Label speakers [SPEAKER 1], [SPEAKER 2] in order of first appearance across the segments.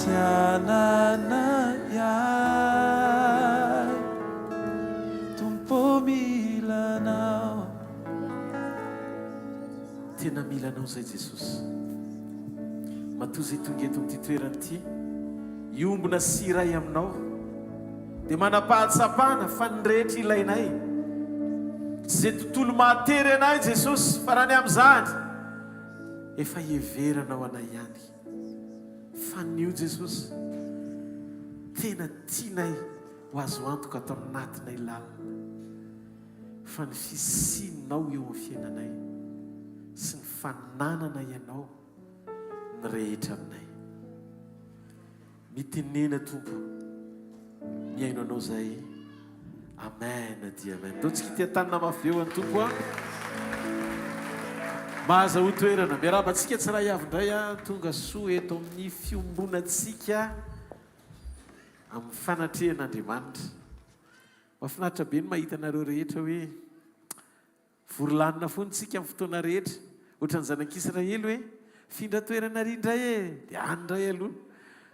[SPEAKER 1] Tsy anananay Tompo ô mila Anao.
[SPEAKER 2] Tena mila Anao izay Jesosy. Matoa izay tonga eto amin'ity toerana ity, hiombona sy hiray Aminao, dia manam-pahatsapana fa ny rehetra ilainay, tsy izay tontolo mahatery anay Jesosy, fa raha ny amin'izany, efa hiheveranao anay ihany. Fa anio Jesosy, tena tianay ho azo antoka ato anatinay lalina fa ny fisianao eo amin'ny fiainanay sy ny fananana Ianao ny rehetra aminay. Mitenena Tompo mihaino anao zay Amen dia amen. Ndao tsika tia tanana mafy be ho an'ny Tompo a. Mahazahoa toerana. Miarahaba antsika tsiray avy indray a. Tonga soa eto amin'ny fiombonantsika amin'ny fanatrehan'Andriamanitra. Mahafinaritra be ny mahita anareo rehetra hoe Vory lanona foana isika amin'ny fotoana rehetra. Ohatran'ny zanak'Israely hoe, Mifindra toerana ary indray e! Dia any indray aloha.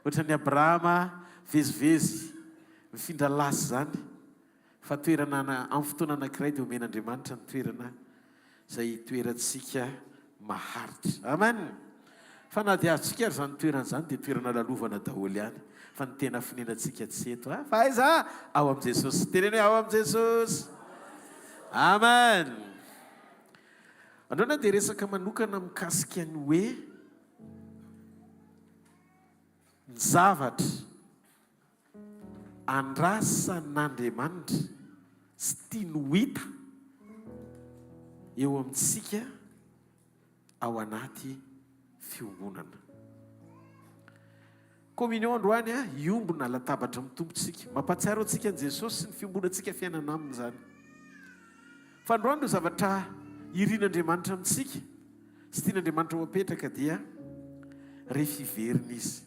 [SPEAKER 2] Ohatran'i Abrahama mivezivezy, mifindra lasy izany. Fa toerana amin'ny fotoana anankiray dia omen'Andriamanitra ny toerana izay hitoerantsika maharitra. Amen! Fa na dia azontsika ary izany toerana izany dia toerana lalovana daholo ihany. Fa ny tena fonenantsika tsy eto. A! Fa aiza? Ao amin'i Jesosy. Teneno hoe ao amin'i Jesosy. Amen! Androany aho dia resaka manokana mikasika ny hoe ny zavatra andrasan'Andriamanitra sy tiany ho hita eo amintsika ao anaty fiombonana. Communion androany a, hiombona latabatra amin'ny Tompo tsika. Mampahatsiaro antsika an'i Jesosy sy ny fiombonantsika fiainana aminy izany. Fa androany ireo zavatra irin'Andriamanitra amintsika sy tian'Andriamanitra ho apetraka dia rehefa hiverina Izy.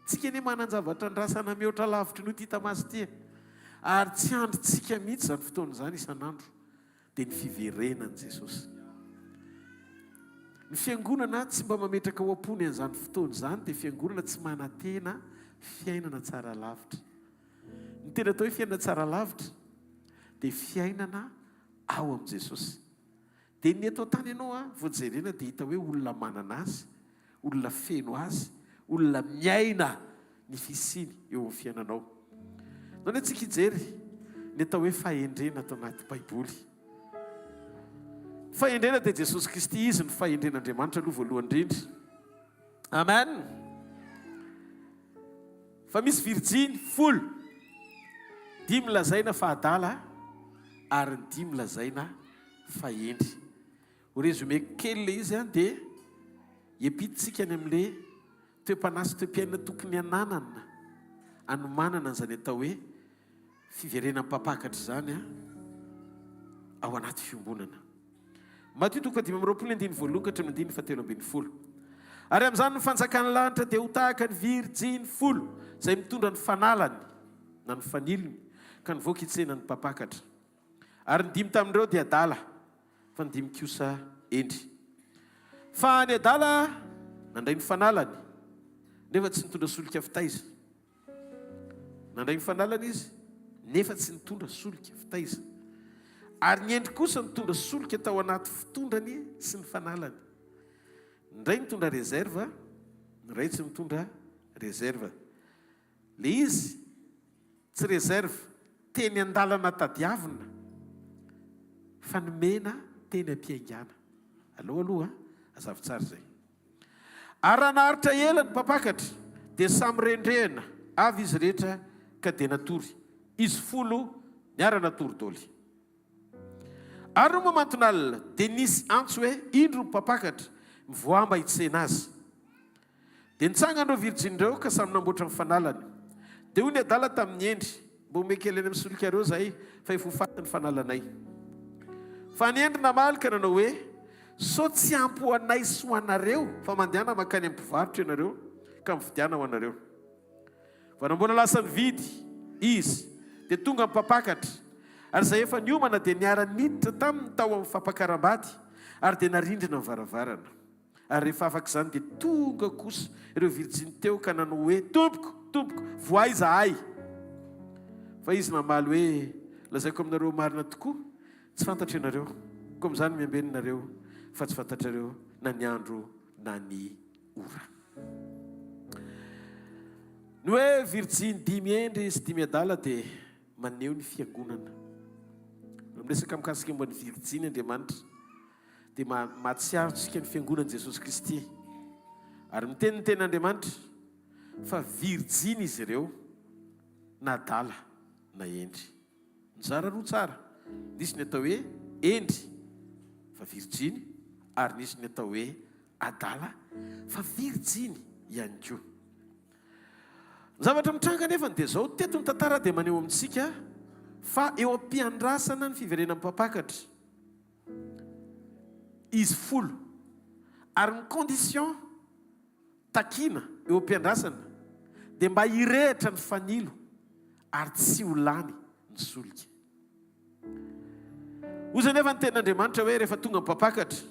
[SPEAKER 2] Tsika anie manan-javatra andrasana mihoatra lavitry noho ity hita maso ity e. Ary tsy andrintsika mihitsy izany fotoana izany isan'andro. dia ny fiverenan'i Jesosy. Ny fiangonana tsy mba mametraka ao am-pony an'izany fotoana izany dia fiangonana tsy manantena fiainana tsara lavitra. Ny tena atao hoe fiainana tsara lavitra dia fiainana ao amin'i Jesosy. Dia ny eto an-tany ianao a, vao jerena dia hita hoe olona manana azy, olona feno azy, olona miaina ny fisiany eo amin'ny fiainanao. Ndao anie tsika hijery ny atao hoe fahendrena ato anaty Baiboly. Fahendrena dia Jesosy Kristy, Izy no fahendren'Andriamanitra aloha voalohany indrindra. Amen. Fa misy virjiny folo, dimy lazaina fa adala ary ny dimy lazaina fa hendry. Ho résumé kely ilay izy dia epiditsika any amin'ilay toe-panahy sy toe-piainana tokony hananana hanomanana an'izany atao hoe fiverenan'ny mpampakatra izany ao anaty fiombonana. Matio toko fahadimy amby roapolo andininy voalohany ka hatramin'ny andininy fahatelo ambin'ny folo. Ary amin'izany ny fanjakan'ny lanitra dia ho tahaka ny virjiny folo izay mitondra ny fanalany na ny fanilony ka nivoaka hitsena ny mpampakatra. Ary ny dimy tamin'ireo dia adala, fa ny dimy kosa hendry. Fa ny adala nandray ny fanalany, nefa tsy nitondra solika fitaiza. Nandray ny fanalany izy, nefa tsy nitondra solika fitaiza. Ary ny hendry kosa nitondra solika tao anaty fitondrany sy ny fanalany. Ny iray nitondra réserve, ny iray tsy nitondra réserve. Le izy tsy reserve teny andalana tadiavina fa ny mena teny ampiaingàna. Aleo aloha azavy tsara izay. Ary raha naharitra ela ny mpampakatra dia samy rendrehana avy izy rehetra ka dia natory. Izy folo niara-natory doly. Ary nony mamanton'alina dia nisy antso hoe, Indro ny mpampakatra, mivoaha mba hitsena azy. Dia nitsangana ireo virjiny ireo ka samy namboatra ny fanalany. Dia hoy ny adala tamin'ny hendry, Mba omeo kely any amin'ny solikareo izahay, fa efa ho faty ny fanalanay. Fa ny hendry namaly ka nanao hoe, Sao tsy ampy ho anay sy ho anareo, fa mandehana mankany amin'ny mpivarotra ianareo, ka mividiana ho anareo. Fa raha mbola lasa nividy izy, dia tonga ny mpampakatra, ary izay efa niomana dia niara-niditra taminy tao amin'ny fampakaram-bady, ary dia narindrina ny varavarana. Ary rehefa afaka izany dia tonga kosa ireo virjiny teo ka nanao hoe, Tompoko, Tompoko, vohay izahay! Fa izy namaly hoe, Lazaiko aminareo marina tokoa, tsy fantatro ianareo. Koa amin'izany miambena ianareo, fa tsy fantatrareo na ny andro na ny ora. Ny hoe virjiny dimy hendry sy dimy adala dia maneho ny fiangonana. Raha miresaka mikasika momba ny virjiny Andriamanitra, dia mahatsiaro antsika ny fiangonan'i Jesosy Kristy. Ary miteny ny tenin'Andriamanitra fa virjiny izy ireo, na adala na hendry. Mizara roa tsara, nisy ny atao hoe hendry fa virjiny ary nisy ny atao hoe adala fa virjiny ihany koa. Ny zavatra mitranga anefa dia izao, teto ny tantara dia maneho amintsika fa eo am-piandrasana ny fiverenan'ny mpampakatra izy folo ary ny condition takiana eo am-piandrasana dia mba hirehitra ny fanilo ary tsy ho lany ny solika. Hoy anefa ny tenin'Andriamanitra hoe rehefa tonga ny mpampakatra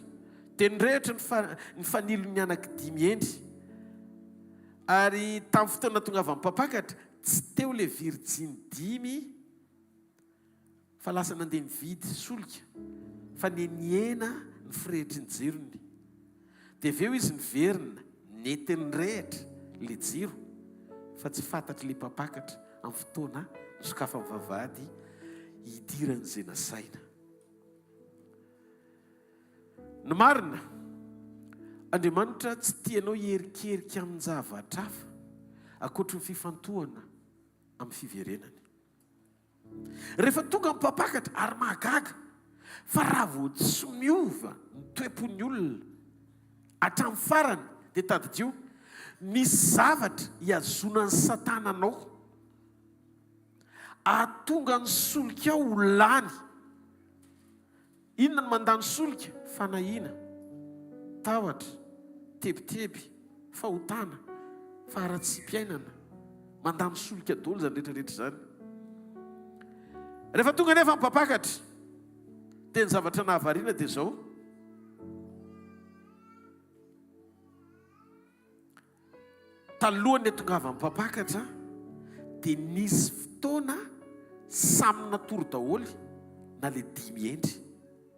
[SPEAKER 2] dia nirehitra ny fa, ny fanilon'ny anankidimy hendry. Ary tamin'ny fotoana nahatongavan'ny mpampakatra, tsy teo ilay virjiny dimy fa lasa nandeha nividy solika fa nihenihena ny firehitry ny jirony. Dia avy eo izy niverina, nety nirehitra ilay jiro fa tsy fantatr'ilay mpampakatra amin'ny fotoana nisokafan'ny vavahady hidiran'izay nasaina. Ny marina, Andriamanitra tsy tia anao hierikerika amin-javatra hafa ankoatry ny fifantohana amin'ny fiverenany. Rehefa tonga ny mpampakatra, ary mahagaga fa raha vao tsy miova ny toe-pon'ny olona hatramin'ny farany, dia tadidio, misy zavatra ihazonan'i Satana anao, ahatonga ny solikao ho lany. Inona no mandany solika? Fanahiana, tahotra, tebiteby, fahotana, faharatsiam-piainana. Mandany solika daholo izany rehetra rehetra izany. Rehefa tonga anefa ny mpampakatra, dia ny zavatra nahavariana dia izao. Talohan'ny hatongavan'ny mpampakatra dia nisy fotoana samy natory daholo na le dimy hendry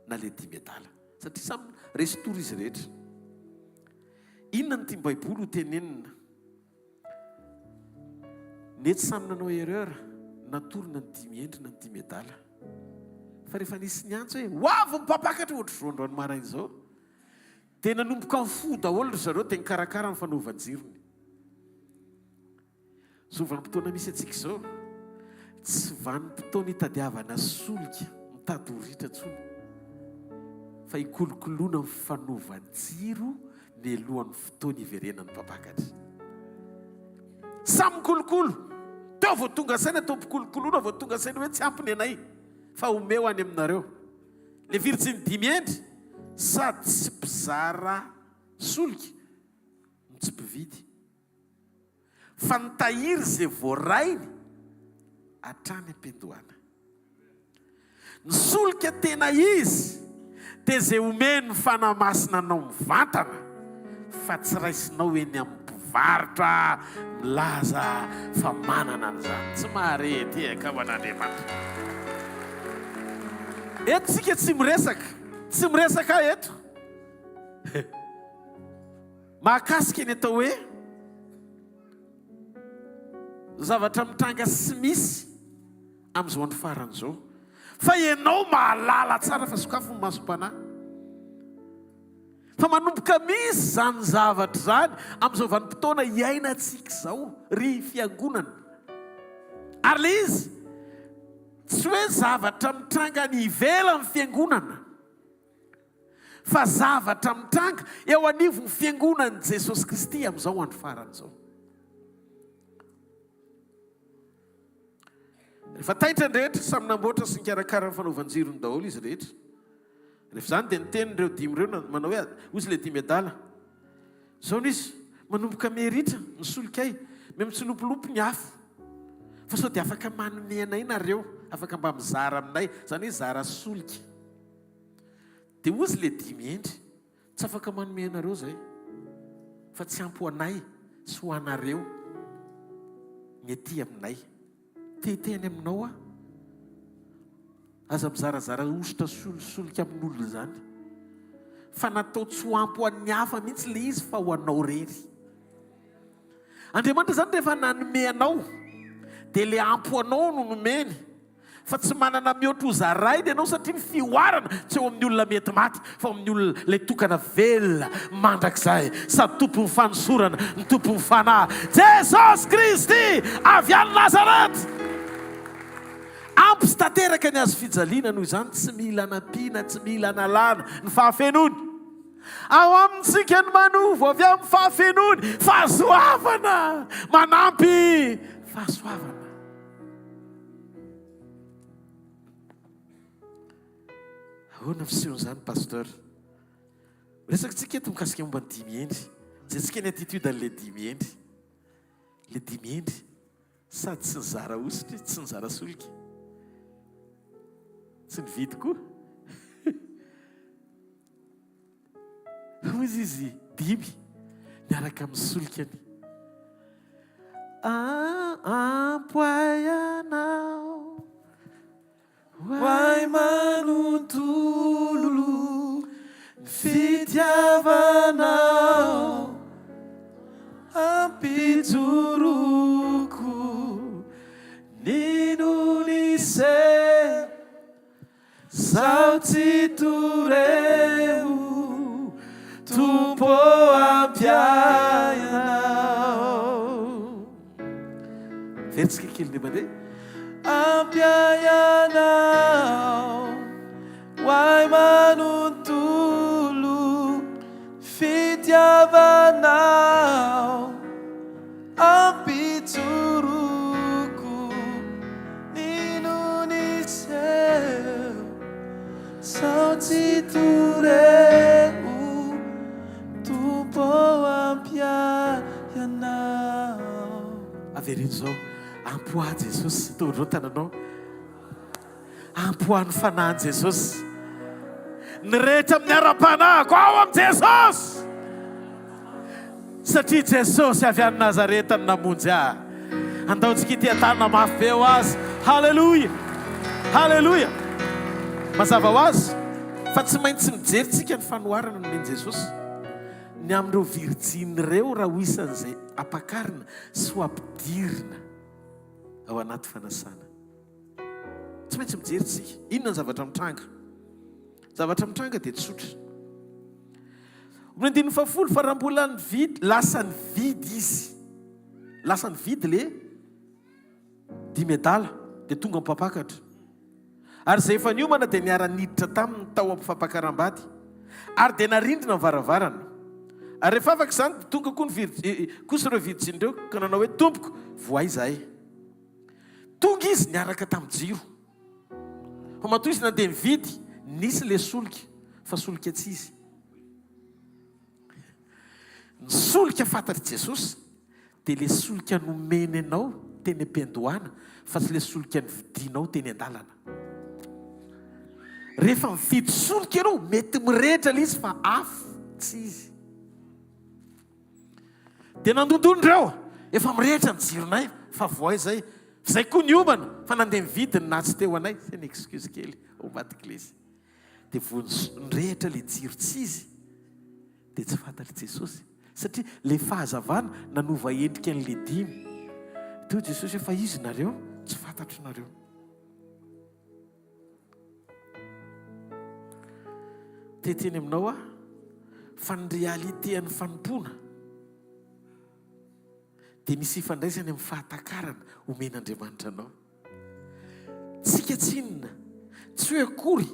[SPEAKER 2] na le dimy adala satria samy resy tory izy rehetra. Inona no tian'ny Baiboly ho tenenina? Nety samy nanao erreur, natory na ny dimy hendry na ny dimy adala. Fa rehefa nisy niantso hoe ho avy ny mpampakatra ohatr'izao androany maraina izao, Dia nanomboka nifoha daholo ry zareo dia nikarakara ny fanaovan-jirony. Izao vanim-potoana misy antsika izao, tsy vanim-potoana itadiavana solika mitady ho ritra intsony, fa ikolokoloana ny fanaovan-jiro mialohan'ny fotoana iverenan'ny mpampakatra. Samy mikolokolo. Teo vao tonga saina, teo am-pikolokoloana vao tonga saina hoe tsy ampy ny anay fa omeo any aminareo. Le virjiny dimy hendry sady tsy mpizara solika no tsy mpividy fa nitahiry ze voarainy hatrany am-piandohana. Ny solika tena izy dia ze omen'ny Fanahy Masina anao mivantana fa tsy raisinao eny amin'ny mpivarotra milaza fa manana an'izany. Tsy mahare tehaka ho an'Andriamanitra. Eto tsika tsy miresaka, tsy miresaka eto. Mahakasika ny atao hoe zavatra mitranga sy misy amin'izao andro farany izao. Fa ianao mahalala tsara fa sokafy ny masom-panahy. Fa manomboka misy izany zavatra izany amin'izao vanim-potoana iainantsika izao, ry fiangonana. Ary ilay izy, tsy hoe zavatra mitranga any ivelan'ny fiangonana, fa zavatra mitranga eo anivon'ny fiangonan'i Jesosy Kristy amin'izao andro farany izao. Rehefa taitra ny rehetra, samy namboatra sy nikarakara ny fanaovan-jirony daholo izy rehetra. Rehefa izany dia niteny ireo dimy ireo manao hoe, hoy izy ilay dimy adala, Izao no izy, manomboka miha-ritra ny solikay, miha-mitsilopilopy ny afo. Fa sao dia afaka manome anay nareo, afaka mba mizara aminay, izany hoe zara solika. Dia hoy izy ilay dimy hendry, Tsy afaka manome anareo izahay. Fa tsy ampy ho anay sy ho anareo ny aty aminay. Te hiteny aminao aho. Aza mizarazara hosotra solosolika amin'olona izany. Fa natao tsy ho ampy ho an'ny hafa mihitsy ilay izy fa ho anao irery. Andriamanitra izany rehefa nanome anao dia ilay ampy ho anao no nomeny. Fa tsy manana mihoatra ho zaraina ianao satria ny fihoarana tsy eo amin'ny olona mety maty fa ao amin'ny olona ilay tokana velona mandrakizay sady tompon'ny fanosorana ny tompon'ny fanahy Jesosy Kristy avy any Nazareth. Ampy sy tanteraka ny hazo fijaliana noho izany tsy mila anampiana tsy mila analana ny fahafenoany. Ao amintsika ny manovo avy amin'ny fahafenoany fahasoavana manampy fahasoavana. Ahoana fisehon'izany Pasteur? Miresaka tsika eto mikasika momba ny dimy hendry. Jerentsika ny attitude an'ilay dimy hendry. Ilay dimy hendry sady tsy nizara ositra izy, tsy nizara solika. Tsy nividy koa. Hoy izy dimy miaraka amin'ny solikany. Ampy ahy Ianao,
[SPEAKER 1] ho ahy manontolo ny fitiavanao, ampijoroko ny noniseho. Zaho tsy toreo, Tompo ô ampy ahy Ianao.
[SPEAKER 2] Vetsika kely indray mandeha.
[SPEAKER 1] Ampy ahy Ianao, ho ahy manontolo, fitiavanao. Ampijoroko ny no niseho sao tsy toreo Tompo ô ampy ahy Ianao.
[SPEAKER 2] Avereno izao, ampy ho ahy Jesosy, tondreo tananao. Ampy ho an'ny fanahin'i Jesosy. Ny rehetra amin'ny ara-panahiko ao amin'i Jesosy. Satria Jesosy avy any Nazareta no namonjy ahy. Andao tsika ity an-tanana mafy be ho azy. Haleloia! Haleloia! Mazava ho azy fa tsy maintsy mijery tsika ny fanoharana nomen'i Jesosy ny amin'ireo virjiny ireo raha ho isan'izay ampakarina sy ho ampidirina ao anaty fanasana. Tsy maintsy mijery isika. Inona ny zavatra mitranga? Zavatra mitranga dia tsotra. Ny andininy fahafolo, fa raha mbola nividy, lasa nividy izy. Lasa nividy le dimy adala, dia tonga ny mpampakatra. Ary izay efa niomana dia niara-niditra taminy tao amin'ny fampakaram-bady. Ary dia narindrina ny varavarana. Ary rehefa afaka izany dia tonga koa ny virjiny, kosa ireo virjiny ireo ka nanao hoe, Tompoko, vohay izahay. Tonga izy niaraka tamin'ny jiro. Fa matoa izy nandeha nividy, nisy ilay solika, fa solika tsy izy. Ny solika fantatr'i Jesosy dia ilay solika nomeny anao teny am-piandohana fa tsy ilay solika nividianao teny an-dalana. Rehefa mividy solika ianao, mety mirehitra ilay izy fa afo tsy izy. Dia nandondona ireo, efa mirehitra ny jironay fa voay izay, f'izay koa niomana fa nandeha nividy ny naha tsy teo anay, zay ny excuse kely ao ambadik'ilay izy. Dia vao nirehitra ilay jiro tsy izy dia tsy fantatr'i Jesosy satria ilay fahazavana nanova endrika an'ilay dimy. Dia hoy Jesosy hoe fa izy nareo tsy fantatro nareo. Te hiteny aminao aho fa ny réalité an'ny fanompoana dia misy ifandraisany amin'ny fahatakarana omen'Andriamanitra anao. Tsika tsinona tsy hoe akory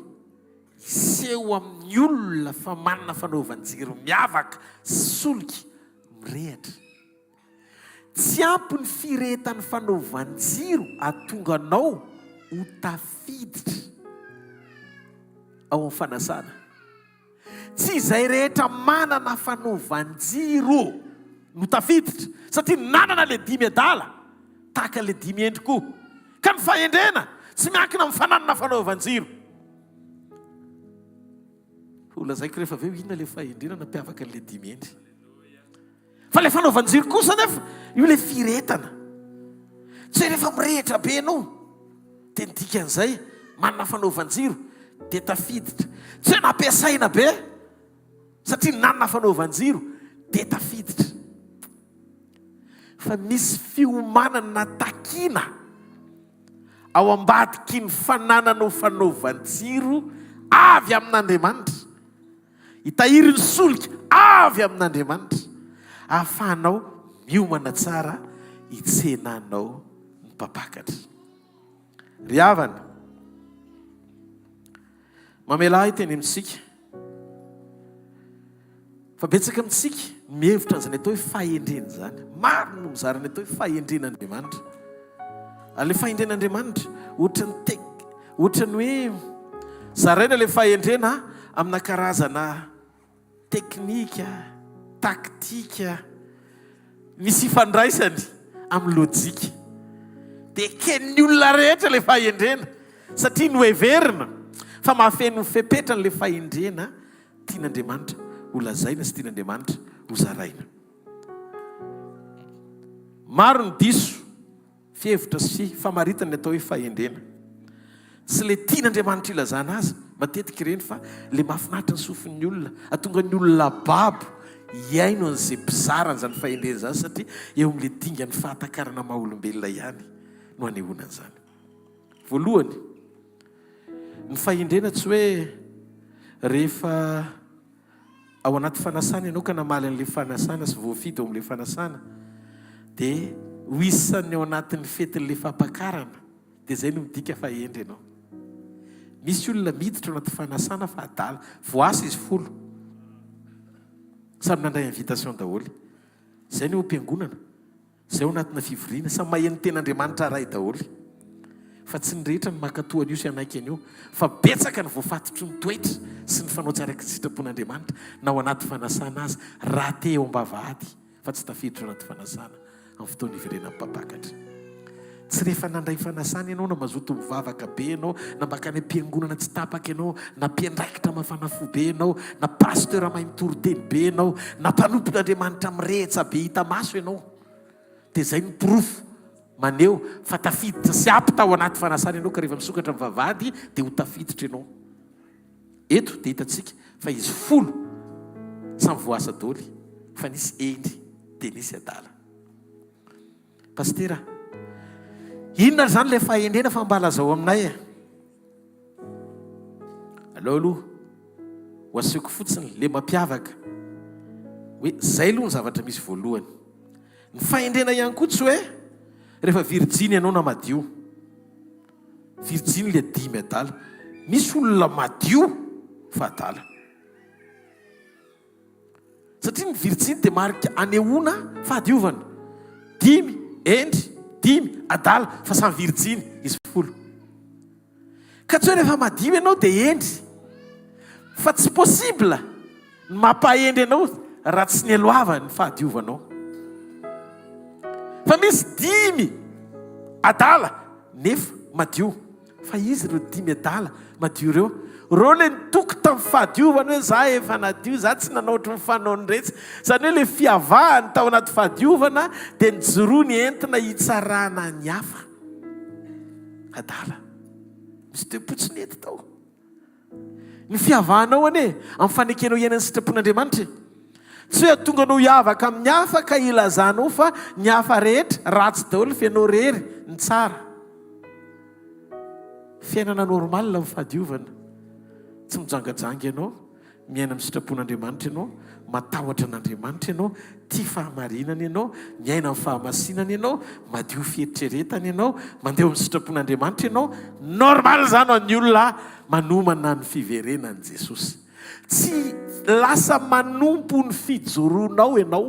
[SPEAKER 2] hiseho amin'ny olona fa manana fanaovan-jiro miavaka sy solika mirehatra. Tsy ampy ny firehetan'ny fanaovan-jiro hahatonga anao ho tafiditra ao amin'ny fanasana. Tsy izay rehetra manana fanaovan-jiro no tafiditra, satria nanana ilay dimy adala tahaka ilay dimy hendry koa. Ka ny fahendrena tsy miankina amin'ny fananana fanaovan-jiro. Holazaiko rehefa avy eo inona ilay fahendrena nampiavaka an'ilay dimy hendry. Fa ilay fanaovan-jiro kosa anefa, io ilay firehetana. Tsy hoe rehefa mirehitra be ianao dia ny dikan'izay manana fanaovan-jiro dia tafiditra. Tsy hoe nampiasaina be satria nanana fanaovan-jiro dia tafiditra. Fa misy fiomanana takiana ao ambadiky ny fanananao fanaovan-jiro avy amin'Andriamanitra. Hitahiry ny solika avy amin'Andriamanitra ahafahanao miomana tsara hitsenanao ny mpampakatra. Ry havana, mamelà ahy hiteny amintsika fa betsaka amintsika mihevitra an'izany atao hoe fahendrena izany. Maro no mizara ny atao hoe fahendren'Andriamanitra. Ary ilay fahendren'Andriamanitra ohatran'ny tek, ohatran'ny hoe zaraina ilay fahendrena amina karazana teknika, taktika, misy ifandraisany amin'ny lojika. Dia eken'ny olona rehetra ilay fahendrena satria noheverina fa mahafeno ny fepetrany ilay fahendrena tian'Andriamanitra holazaina sy tian'Andriamanitra hozaraina. Maro ny diso fihevitra sy famaritana ny atao hoe fahendrena. Tsy ilay tian'Andriamanitra ilazana azy matetika ireny fa ilay mahafinaritra ny sofin'ny olona, hahatonga ny olona babo hihaino an'izay mpizara an'izany fahendrena izany satria eo amin'ilay dingan'ny fahatakarana maha olombelona ihany no anehoana an'izany. Voalohany, ny fahendrena tsy hoe rehefa Ao anaty fanasana ianao ka namaly an'ilay fanasana sy voafidy ao amin'ilay fanasana dia ho isan'ny ao anatin'ny fetin'ilay fampakarana dia izay no midika fa hendry ianao. Misy olona miditra ao anaty fanasana fa adala. Voasa izy folo. Samy nandray invitation daholo. Izay no eo am-piangonana. Izay ao anatina fivoriana, samy maheno ny tenin'Andriamanitra Ray daholo. Fa tsy ny rehetra no mankatò an'io sy hanaiky an'io, fa betsaka ny voafatotry ny toetra sy ny fanao tsy araka ny sitrapon'Andriamanitra, na ao anaty fanasana aza, raha te eo am-bavahady, fa tsy tafiditra ao anaty fanasana amin'ny fotoana iverenan'ny mpampakatra. Tsy rehefa nandray fanasana ianao na mazoto mivavaka be ianao, na mankany am-piangonana tsy tapaka ianao, na mpiandraikitra mafana fo be ianao, na pasteur mahay mitory teny be ianao, na mpanompon'Andriamanitra mirehetsa be hita maso ianao, dia izay no porofo maneho fa tafiditra sy apte ao anaty fanasana ianao ka rehefa misokatra ny vavahady dia ho tafiditra ianao. Eto dia hitantsika fa izy folo samy voaasa doly fa nisy hendry dia nisy adala. Pasitera, inona ary izany ilay fahendrena fa mba lazao aminay e? Aleo aloha ho asehoko fotsiny le mampiavaka hoe zay aloha ny zavatra misy voalohany. Ny fahendrena ihany koa tsy hoe rehefa virjiny ianao na madio. Virjiny le dimy adala. Misy olona madio fa adala. Satria ny virjiny dia marika anehoana fahadiovana. Dimy hendry, dimy adala, fa samy virjiny izy folo. Ka tsy hoe rehefa madio ianao dia hendry. Fa tsy possible ny mampahendry anao raha tsy nialohavany ny fahadiovanao. Fa misy dimy adala nefa madio. Fa iza ireo dimy adala madio ireo? Ireo ilay nitoky tamin'ny fahadiovany hoe za efa nadio, za tsy nanao ohatry ny fanaon'iretsy. Izany hoe ilay fiavahany tao anaty fahadiovana dia nijoroany entina hitsarana ny hafa. Adala. Misy toe-po tsy nety tao. Ny fiavahanao anie amin'ny fanekenao hiaina ny sitrapon'Andriamanitra e. Tsy hoe hahatonga anao hiavaka amin'ny hafa ka hilazanao fa ny hafa rehetra ratsy daholo fa ianao irery ny tsara. Fiainana normal ny fahadiovana. Tsy mijangajanga ianao, miaina amin'ny sitrapon'Andriamanitra ianao, matahotra an'Andriamanitra ianao, tia fahamarinana ianao, miaina amin'ny fahamasinana ianao, madio fieritreretana ianao, mandeha ao amin'ny sitrapon'Andriamanitra ianao, normal izany ho an'ny olona manomana ny fiverenan'i Jesosy. Tsy lasa manompo ny fijoroanao ianao.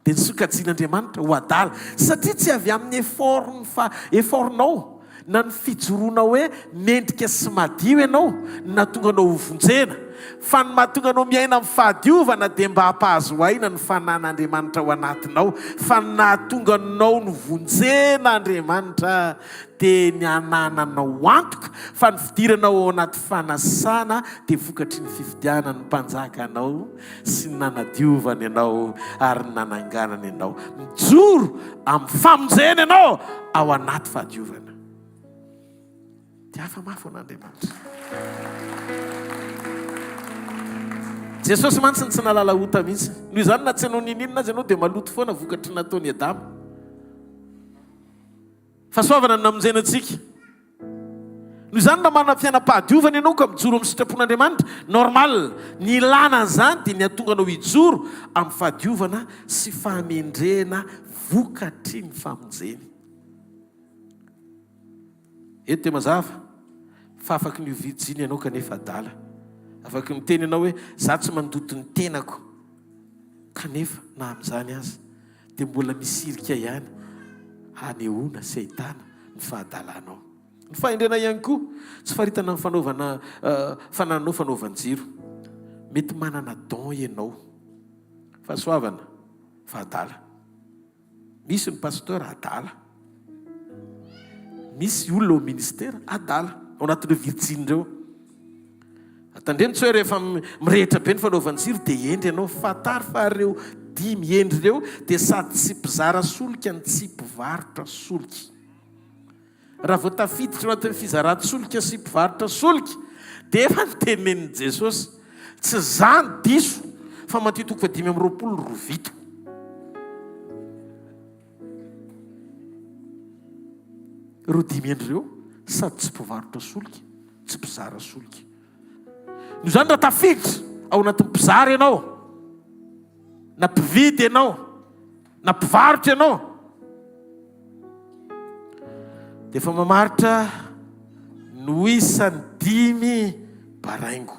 [SPEAKER 2] Dia ny sokajian'Andriamanitra ho adala satria tsy avy amin'ny effort-ny fa effort-nao. Na ny fijoroana hoe mendrika sy madio ianao no nahatonga anao hovonjena, fa ny mahatonga anao miaina amin'ny fahadiovana dia mba hampahazo aina ny fanan'Andriamanitra ao anatinao, fa ny nahatonga anao novonjena Andriamanitra dia ny hanananao antoka fa ny fidiranao ao anaty fanasana dia vokatry ny fifidianan'ny Mpanjaka anao sy ny nanadiovany anao ary ny nananganany anao. Mijoro amin'ny famonjena ianao ao anaty fahadiovana. Dia hafa mafy ho an'Andriamanitra. Jesosy mantsy ny tsy nahalala ota mihitsy. Noho izany na tsy hanao ninoninona aza ianao dia maloto foana vokatry ny nataon'i Adama. Fahasoavana no namonjena antsika. Noho izany raha manana fiainam-pahadiovana ianao ka mijoro amin'ny sitrapon'Andriamanitra, normal. Ny ilana an'izany dia ny hahatonga anao hijoro amin'ny fahadiovana sy fahamendrehana vokatry ny famonjeny. Eto dia mazava fa afaky ny ho virjiny ianao kanefa adala. Afaky miteny ianao hoe za tsy mandoto ny tenako kanefa na amin'izany aza dia mbola misy hirika ihany hanehoana sy ahitana ny fahadalanao. Ny fahendrena ihany koa tsy faritana amin'ny fanaovana fanananao fanaovan-jiro. Mety manana don ianao. Fahasoavana fa adala. Misy ny pasteur adala. Misy olona ao ministera adala ao anatin'ireo virjiny ireo. Tandremo tsy hoe rehefa mirehitra be ny fanaovan-jiro dia hendry ianao. Fantaro fa ireo dimy hendry ireo dia sady tsy mpizara solika no tsy mpivarotra solika. Raha vao tafiditra ao anatin'ny fizaran-tsolika sy mpivarotra solika dia efa notenenin'i Jesosy, tsy izaho no diso fa Matio toko fahadimy amby 25 rovito. Ireo dimy hendry ireo sady tsy mpivarotra solika, tsy mpizara solika. Noho izany raha tafiditra ao anatin'ny mpizara ianao, na mpividy ianao, na mpivarotra ianao, dia efa mamaritra no isan'ny dimy baraingo.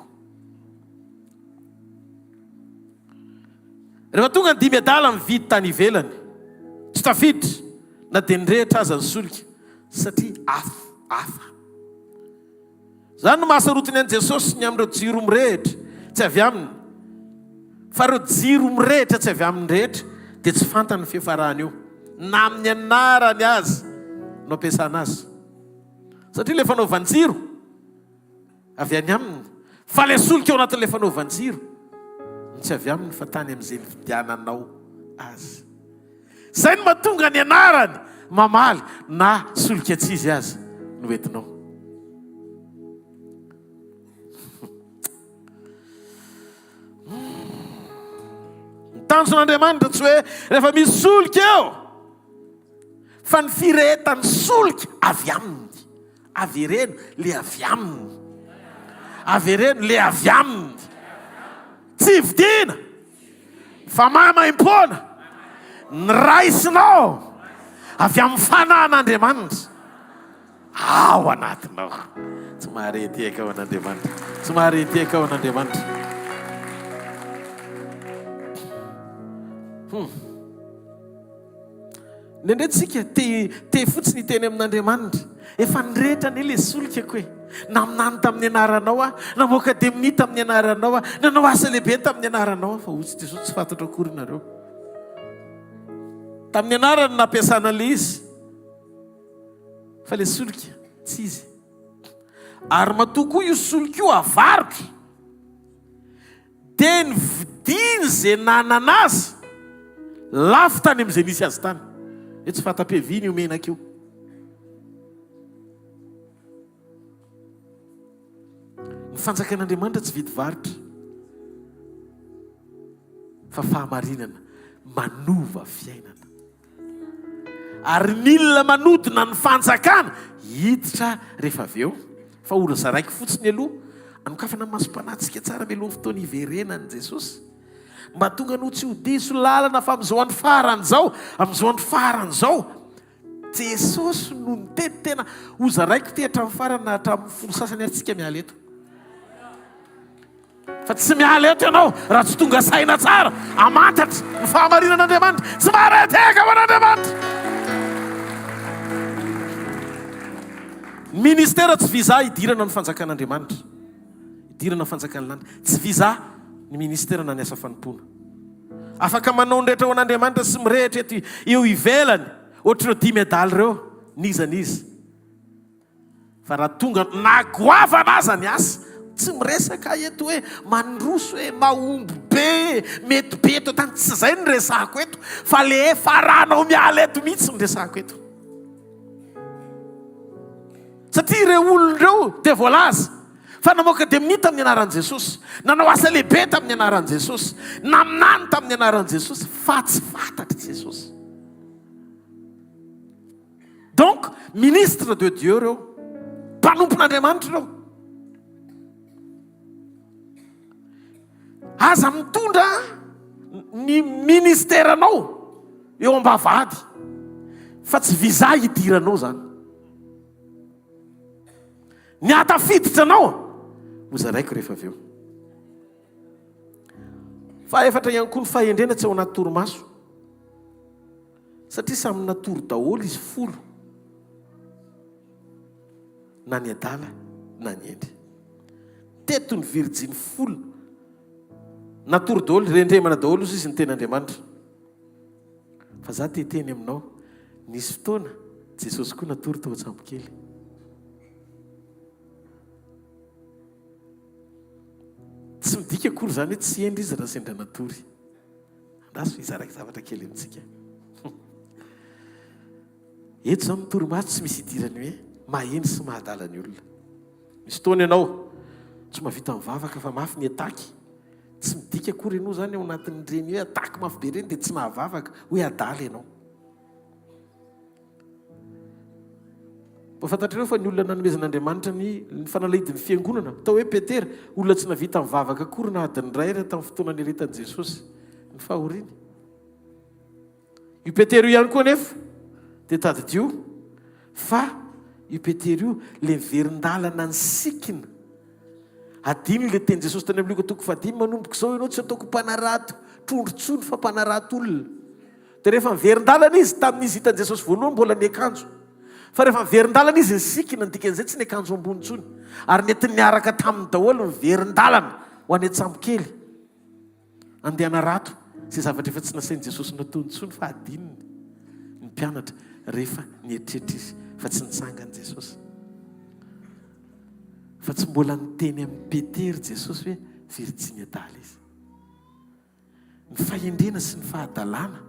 [SPEAKER 2] Rehefa tonga ny dimy adala mividy tany ivelany, tsy tafiditra na dia nirehitra aza ny solika satria afo hafa. Izany no mahasarotiny an'i Jesosy ny amin'ireo jiro mirehitra tsy avy aminy. Fa ireo jiro mirehitra tsy avy aminy rehetra dia tsy fantany ny fiafarany io. Na amin'ny anarany aza no ampiasana azy. Satria ilay fanaovan-jiro avy any aminy, fa ilay solika ao anatin'ilay fanaovan-jiro no tsy avy aminy fa tany amin'izay nividiananao azy. Izay no mahatonga ny anarany mamaly na solika tsy izy aza no entinao. Ny tanjon'Andriamanitra tsy hoe rehefa misy solika eo fa ny firehetan'ny solika avy aminy. Avereno le avy aminy. Avereno le avy aminy. Tsy vidiana fa maimaimpoana ny raisinao avy amin'ny fanahin'Andriamanitra ao anatinao. Tsy mahare tehaka ao an'Andriamanitra. Tsy mahare tehaka ao an'Andriamanitra. Hmm. Indraindray tsika te te fotsiny hiteny amin'Andriamanitra. Efa nirehitra anie le solikako e. Naminany tamin'ny anaranao aho, namoaka demonia tamin'ny anaranao aho, nanao asa lehibe tamin'ny anaranao aho, fa hoy Jesosy tsy fantatro akory nareo. Tamin'ny anarany nampiasana le izy. Fa le solika tsy izy. Ary matoa koa io solika io avarotra. Dia nividiany izay nanana azy lafo tany amin'izay nisy azy tany. Hoe tsy fanta-piaviana io menaka io. Ny fanjakan'Andriamanitra tsy vidy varotra fa fahamarinana manova fiainana. Ary milina manodina ny fanjakana hiditra rehefa avy eo. Fa ho zaraiko fotsiny aloha, anokafana ny masom-panahintsika tsara mialoha ny fotoana hiverenan'i Jesosy. Mba tonga no tsy ho diso lalana fa amin'izao andro farany izao, amin'izao andro farany izao, Jesosy no niteny tena ho zaraiko ity hatramin'ny farany na hatramin'ny folo sasany ary tsika miala eto. Fa tsy miala eto ianao raha tsy tonga saina tsara hamantatra ny fahamarinan'Andriamanitra. Tsy maharay tehaka ho an'Andriamanitra. Ny ministera tsy visa hidirana ny fanjakan'Andriamanitra. Hidirana ny fanjakan'ny lanitra. Tsy visa ny ministera na ny asa fanompoana. Afaka manao ny rehetra ho an'Andriamanitra sy mirehitra eto eo ivelany ohatr'ireo dimy adala ireo, n'iza n'iza. Fa raha tonga na goavana aza ny asa, tsy miresaka eto hoe mandroso hoe mahomby be, mety be eto an-tany, tsy izay no resahako eto, fa le efa ranao miala eto mihitsy no resahako eto. Satria ireo olona ireo dia voalaza fa namoaka demonia tamin'ny anaran'i Jesosy, nanao asa lehibe tamin'ny anaran'i Jesosy, naminany tamin'ny anaran'i Jesosy, fa tsy fantatr'i Jesosy. Donc, ministre de Dieu ireo, mpanompon'Andriamanitra ireo. Aza mitondra ny ministeranao eo ambavahady fa tsy visa hidiranao zany. Ny ahatafiditra anao hozaraiko rehefa avy eo. Fahaefatra ihany koa ny fahendrena tsy ao anaty torimaso. Satria samy natory daholo izy folo, na ny adala na ny hendry. Teto ny virjiny folo natory daholo, rendremana daholo ozy izy ny ten'Andriamanitra. Fa za te hiteny aminao, nisy fotoana Jesosy koa natory tao an-tsambokely. Tsy midika akory izany hoe tsy hendry izy raha sendra natory. Andraso hizarako zavatra kely amintsika. Eto izao ny torimaso tsy misy idirany hoe maheno sy mahadala ny olona. Misy fotoana ianao tsy mahavita mivavaka fa mafy ny attaque. Tsy midika akory ianao izany ao anatin'ireny hoe attaque mafy be ireny dia tsy mahavavaka hoe adala ianao. Mba fantatrareo fa ny olona nanomezan'Andriamanitra ny ny fanalahidin'ny fiangonana, atao hoe Petera, olona tsy nahavita nivavaka akory na adiny iray ary tamin'ny fotoana niaretan'i Jesosy ny fahoriany. Io Petera io ihany koa anefa dia tadidio fa io Petera io ilay niverin-dalana nisikina. Adino ilay tenin'i Jesosy tany amin'ny Lioka toko fahadimy, manomboka izao ianao tsy ataoko mpanarato trondro intsony fa mpanarato olona. Dia rehefa niverin-dalana izy, tamin'izy hitan'i Jesosy voalohany mbola niakanjo. Fa rehefa niverin-dalana izy nisikina, ny dikan'izay tsy niakanjo ambony intsony. Ary nentiny niaraka taminy daholo niverin-dalana ho any an-tsambokely. Andeha hanarato izay zavatra efa tsy nasain'i Jesosy nataony intsony fa hadinony ny mpianatra rehefa nieritreritra izy fa tsy nitsangana Jesosy. Fa tsy mbola niteny amin'i Petera Jesosy hoe virjiny adala izy. Ny fahendrena sy ny fahadalana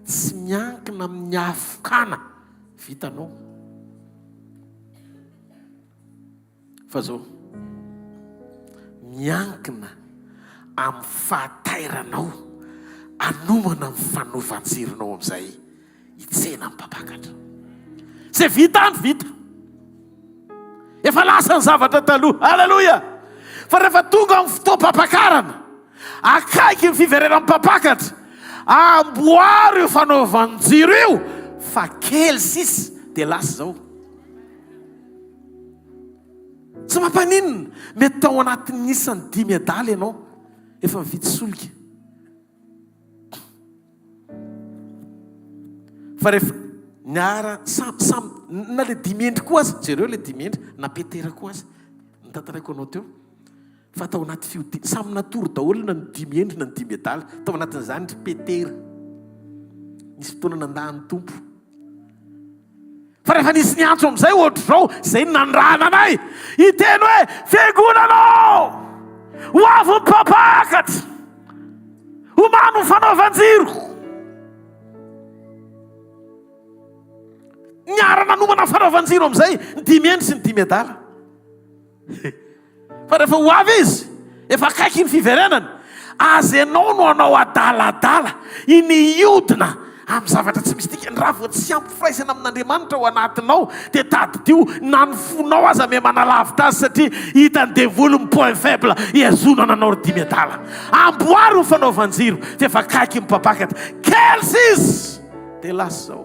[SPEAKER 2] tsy miankina amin'ny hafokana vitanao. Fa zao, miankina amin'ny fahatairanao hanomana ny fanovan-tsirinao amin'izay hitsena ny mpampakatra. Izay vita any vita. Efa lasa ny zavatra taloha. Aleloia! Fa rehefa tonga amin'ny fotoam-pampakarana, akaiky ny fiverenan'ny mpampakatra, amboaro io fanaovan-jiro io fa kely sisa dia lasa izao. Tsy mampaninona, mety tao anatin'ny isan'ny dimy adala ianao, efa mividy solika. Fa rehefa niara samy samy na le dimy endry koa aza, jereo le dimy endry, na Petera koa aza, notantaraiko anao teo, fa tao anaty fihodinana, samy natory daholo na ny dimy endry na ny dimy adala, tao anatin'izany ry Petera, nisy fotoana nandà ny Tompo. Fa rehefa nisy niantso amin'izay ohatr'izao, izay no nanirahana anay hiteny hoe, Fiangonana ô! Ho avy ny mpampakatra! Omano ny fanaovan-jiro! Niara-nanomana ny fanaovan-jiro amin'izay ny dimy hendry sy ny dimy adala. Fa rehefa ho avy izy, efa akaiky ny fiverenany, aza ianao no hanao adaladala, iny hiodina amin'ny zavatra tsy misy dikany. Raha vao tsy ampy firaisana amin'Andriamanitra ao anatinao, dia tadidio na ny fonao aza miha manalavitra azy satria hitan'ny devoly ny point faible hihazonana anao ry dimy adala. Amboary ny fanaovan-jiro fa efa akaiky ny mpampakatra. Kely sisa dia lasa izao.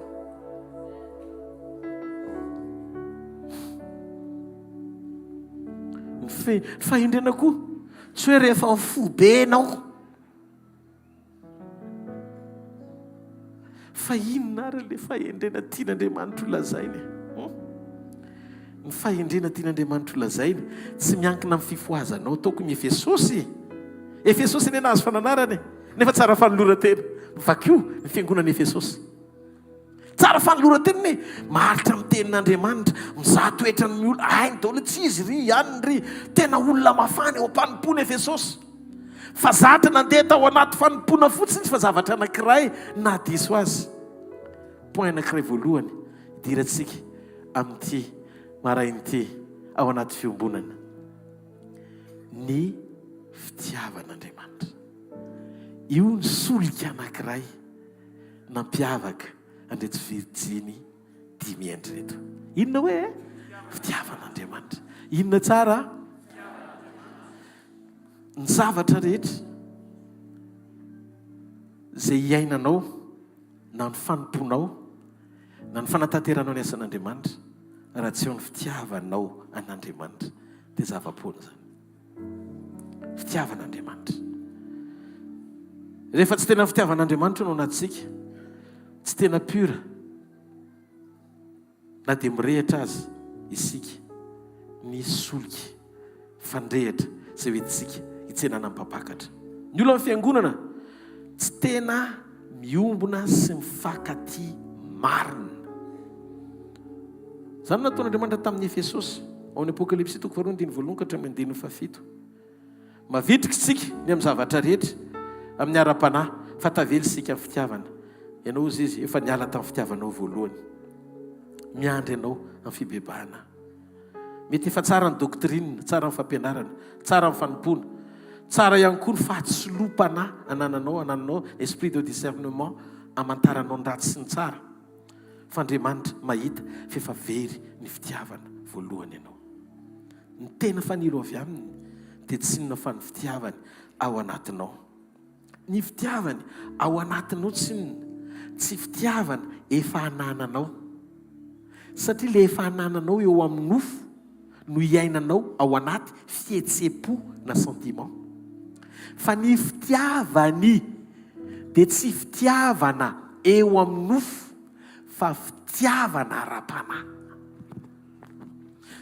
[SPEAKER 2] Ny fe, ny fahendrena koa tsy hoe rehefa mifoha be ianao. Fa inona ary ilay fahendrena tian'Andriamanitra ho lazaina e? Hmm? Ny fahendrena tian'Andriamanitra ho lazaina, tsy miankina amin'ny fifohazanao. Ataoko ny Efesosy. Efesosy anie nahazo fananarana e! Nefa tsara fanoloran-tena. Vakio ny fiangonana Efesosy. Tsara fanoloran-tena e! Maharitra amin'ny tenin'Andriamanitra, mizaha toetra ny olona, hainy daholo, tsy izy ry, ihany ry. Tena olona mafana eo am-panompoana Efesosy. Fa zatra nandeha tao anaty fanompoana fotsiny izy fa zavatra anankiray nahadiso azy. Point anankiray voalohany idirantsika amin'ity maraina ity ao anaty fiombonana. Ny fitiavan'Andriamanitra. Io ny solika anankiray nampiavaka an'ireto virjiny dimy hendry ireto. Inona hoe? Fitiavan'Andriamanitra. Inona tsara? Ny zavatra rehetra izay iainanao na ny fanompoanao na ny fanatanteranao ny asan'Andriamanitra, raha tsy eo ny fitiavanao an'Andriamanitra dia zava-poana izany. Fitiavan'Andriamanitra. Rehefa tsy tena fitiavan'Andriamanitra no anatintsika, tsy tena pure, na dia mirehitra aza isika, ny solika fandrehitra izay hoentintsika hitsenana ny mpampakatra. Ny olona amin'ny fiangonana tsy tena miombona sy mifankatia marina. Izany no nataon'Andriamanitra tamin'ny Efesosy, ao amin'ny Apokalypsy toko faharoa andininy voalohany ka hatramin'ny andininy fahafito. Mavitrika isika ny amin'ny zavatra rehetra, amin'ny ara-panahy, fa tavela isika amin'ny fitiavana. Ianao hozy izy, efa niala tamin'ny fitiavanao voalohany. Miandry anao amin'ny fibebahana. Mety efa tsara ny doctrine, tsara ny fampianarana, tsara ny fanompoana, tsara ihany koa ny fahatsiloam-panahy anananao, anananao esprit de discernement hamantaranao ny ratsy sy ny tsara. Fa Andriamanitra mahita fa efa very ny fitiavana voalohany ianao. Ny tena fanilo avy aminy dia tsy inona fa ny fitiavany ao anatinao. Ny fitiavany ao anatinao tsinona, tsy fitiavana efa anananao. Satria ilay efa anananao eo amin'ny nofo no iainanao ao anaty fihetseham-po na sentiment. Fa ny fitiavany dia tsy fitiavana eo amin'ny nofo fa fitiavana ara-panahy.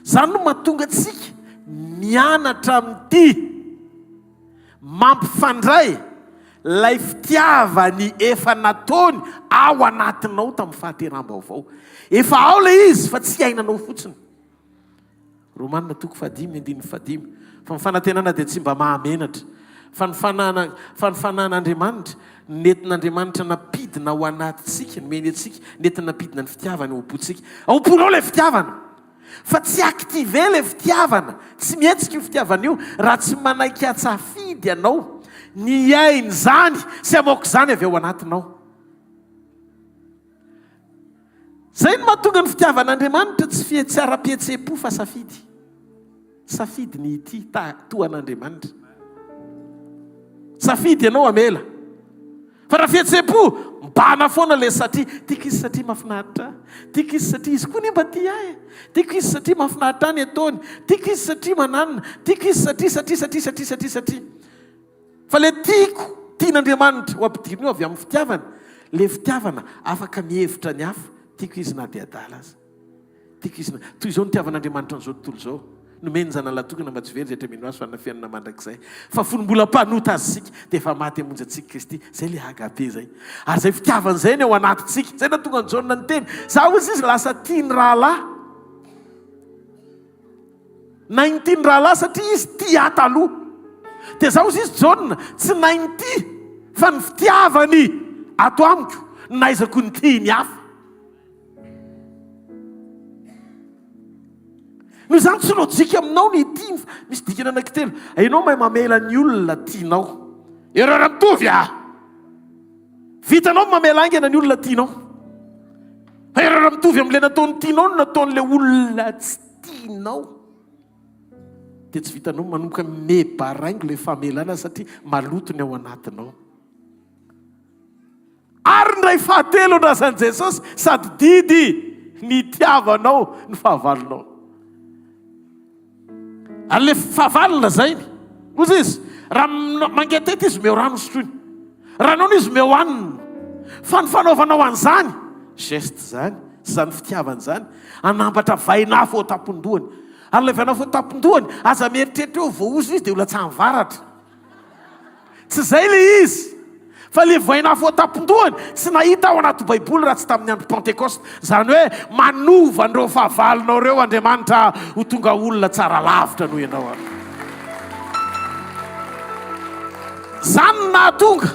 [SPEAKER 2] Izany no mahatonga antsika mianatra amin'ity mampifandray ilay fitiavany efa nataony ao anatinao tamin'ny fahateraham-baovao. Efa ao ilay izy fa tsy iainanao fotsiny. Romana toko fahadimy andininy fahadimy. Fa ny fanantenana dia tsy mba mahamenatra. Fa ny fanana, fa ny fanan'Andriamanitra, nentin'Andriamanitra nampidina ao anatintsika, nomeny antsika, nentiny nampidina ny fitiavany ao am-pontsika. Ao am-ponao ilay fitiavana. Fa tsy activer ilay fitiavana, tsy mihetsika io fitiavana io raha tsy manaiky hatsafidy ianao ny hiaina izany sy hamoaka izany avy ao anatinao. Izay no mahatonga ny fitiavan'Andriamanitra tsy fihetse ara-pihetseham-po fa safidy. Safidy ny hitia ta toa an'Andriamanitra. Safidy ianao hamela. Fa raha fihetseham-po, mibahana foana ilay satria. Tiako izy satria mahafinaritra ahy. Tiako izy satria izy koa anie mba tia ahy e. Tiako izy satria mahafinaritra ahy ny ataony. Tiako izy satria mananona. Tiako izy satria, satria, satria, satria, satria, satria. Fa ilay tiako, tian'Andriamanitra ho ampidirina io avy amin'ny fitiavana. Ilay fitiavana afaka mihevitra ny hafa. Tiako izy na dia adala aza. Tiako izy na. Toy izao nitiavan'Andriamanitra an'izao tontolo izao. Nomeny ny Zanany Lahy-tokana mba tsy very izay rehetra mino Azy fa hanana fiainana mandrakizay. Fa fony mbola mpanota azy isika, dia efa maty hamonjy antsika Kristy. Izay ilay agape izay. Ary izay fitiavana izay ny ao anatintsika. Izay nahatonga an'i Jaona niteny, Izaho hozy izy lasa tia ny rahalahy. Nahay nitia ny rahalahy satria izy tia ahy taloha. Dia izaho hozy izy Jaona, tsy nahay nitia fa ny fitiavany ato amiko no nahaizako nitia ny hafa. Noho izany tsy lojika aminao ny hitia misy dikany anankitelo. Ianao mahay mamela ny olona tianao. Erreur mitovy ah! Vitanao ny mamela haingana ny olona tianao. Fa erreur mitovy amin'ilay nataon'ny tianao no nataon'ilay olona tsy tianao. Dia tsy vitanao manomboka mibaraingo ilay famelana satria maloto ny ao anatinao. Ary ny ray fahatelo andrasan'i Jesosy sady didy ny hitiavanao ny fahavalonao. Ary le fahavalo lazainy, hozy izy, raha mangetaheta izy omeo rano hosotroiny, raha noana izy omeo hanina. Fa ny fanaovanao an'izany, geste izany. Sy izany fitiavana izany hanambatra vainafo ao an-tampon-dohany. Ary ilay vainafo ao an-tampon-dohany, aza mieritreritra hoe voaozona izy dia ho latsahan'ny varatra. Tsy izay ilay izy. Fa ilay vainafo ao an-tampon-dohany, tsy nahita ao anaty Baiboly raha tsy tamin'ny andro Pentekosta. Izany hoe manova an'ireo fahavalonao ireo Andriamanitra ho tonga olona tsara lavitra noho ianao ary. Izany no nahatonga,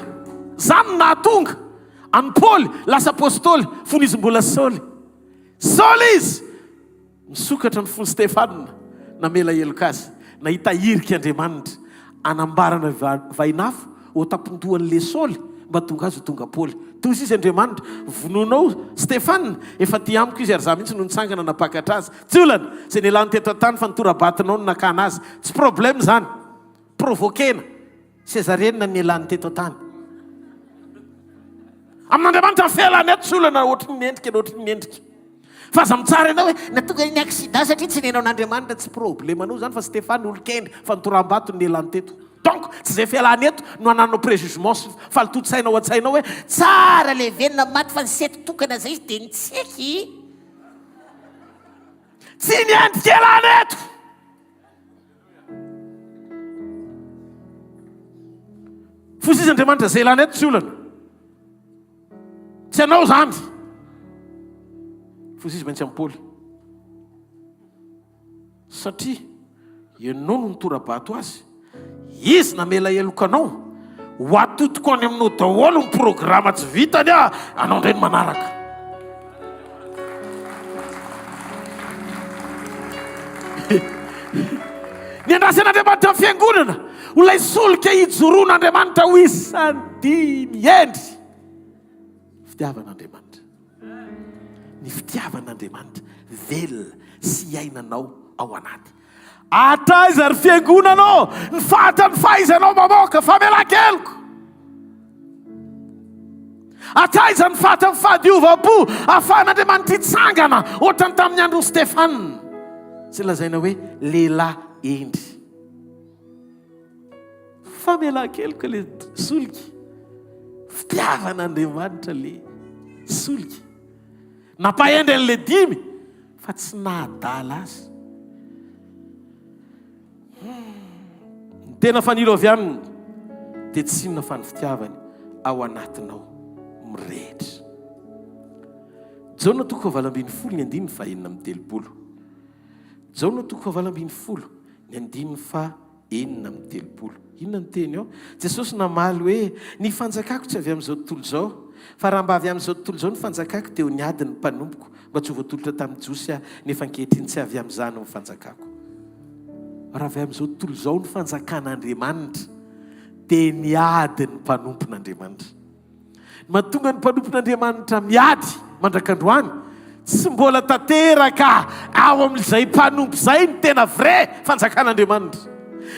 [SPEAKER 2] izany no nahatonga an'i Paoly lasa apostoly fony izy mbola Saoly. Saoly izy! Nisokatra ny fon'i Stefana, namela heloka azy. Nahita hirika Andriamanitra hanambarana vainafo ho tampon-dohan'i Saoly mba hahatonga azy ho tonga Paoly. Toy izy Andriamanitra, Vonoinao Stefana, efa aty amiko izy ary izaho mihitsy no nitsangana nampakatra azy. Tsy olana, izay nialany teto an-tany fa ny tora-batonao no nakana azy. Tsy problème izany. Provoquer-na. Césarienne ny nialany teto an-tany. Amin'Andriamanitra ny fialany eto tsy olana ohatry ny endrika na ohatry ny endrika. Fa aza mitsara ianao hoe natonga ny accident satria tsy nihaino an'Andriamanitra. Tsy problème-nao izany fa Stéphane olon-kendry fa nitoram-bato ny nialany teto. Donc tsy izay fialany eto no anananao préjugement sy fahalotoan-tsaina ao an-tsainao hoe
[SPEAKER 3] Tsara levenina maty fa ny sety tokana zay izy dia nitsiky.
[SPEAKER 2] Tsy ny endrika ialany eto. Foza izy Andriamanitra izay ilana eto tsy olana. Tsy anao izany. Foza izy maintsy amin'i Paoly. Satria ianao no nitora-bato azy. Izy namela heloka anao. Ho atodiko any aminao daholo ny programa tsy vitany ah, anao indray no manaraka. Ny andrasan'Andriamanitra ny fiangonana ho ilay solika hijoroan'Andriamanitra ho isan'ny dimy hendry. Fitiavan'Andriamanitra. Ny fitiavan'Andriamanitra velona sy iainanao ao anaty. Hatraiza ry fiangonana ô ny fatran'ny fahaizanao mamoaka famelan-keloka? Hatraiza ny fatran'ny fahadiovam-po ahafahan'Andriamanitra hitsangana ohatran'ny tamin'ny andron'i Stefana izay lazaina hoe lehilahy hendry? Famelan-keloka ilay solika, fitiavan'Andriamanitra ilay solika. Nampahendry an'ilay dimy fa tsy nahadala azy. Ny tena fanilo avy aminy dia tsy inona fa ny fitiavany ao anatinao mirehitra. Jaona toko fahavalo ambin'ny folo ny andininy faha-36. Jaona toko fahavalo ambin'ny folo ny andininy faha 36. Inona ny teny ao? Jesosy namaly hoe, Ny fanjakako tsy avy amin'izao tontolo izao. Fa raha mba avy amin'izao tontolo izao ny fanjakako, dia ho niady ny mpanompoko, mba tsy ho voatolotra tamin'ny Jiosy aho, nefa ankehitriny tsy avy amin'izany ny fanjakako. Raha avy amin'izao tontolo izao ny fanjakan'Andriamanitra, dia niady ny mpanompon'Andriamanitra. Ny mahatonga ny mpanompon'Andriamanitra miady mandrak'androany, tsy mbola tanteraka ao amin'izay mpanompo izay ny tena vrai fanjakan'Andriamanitra.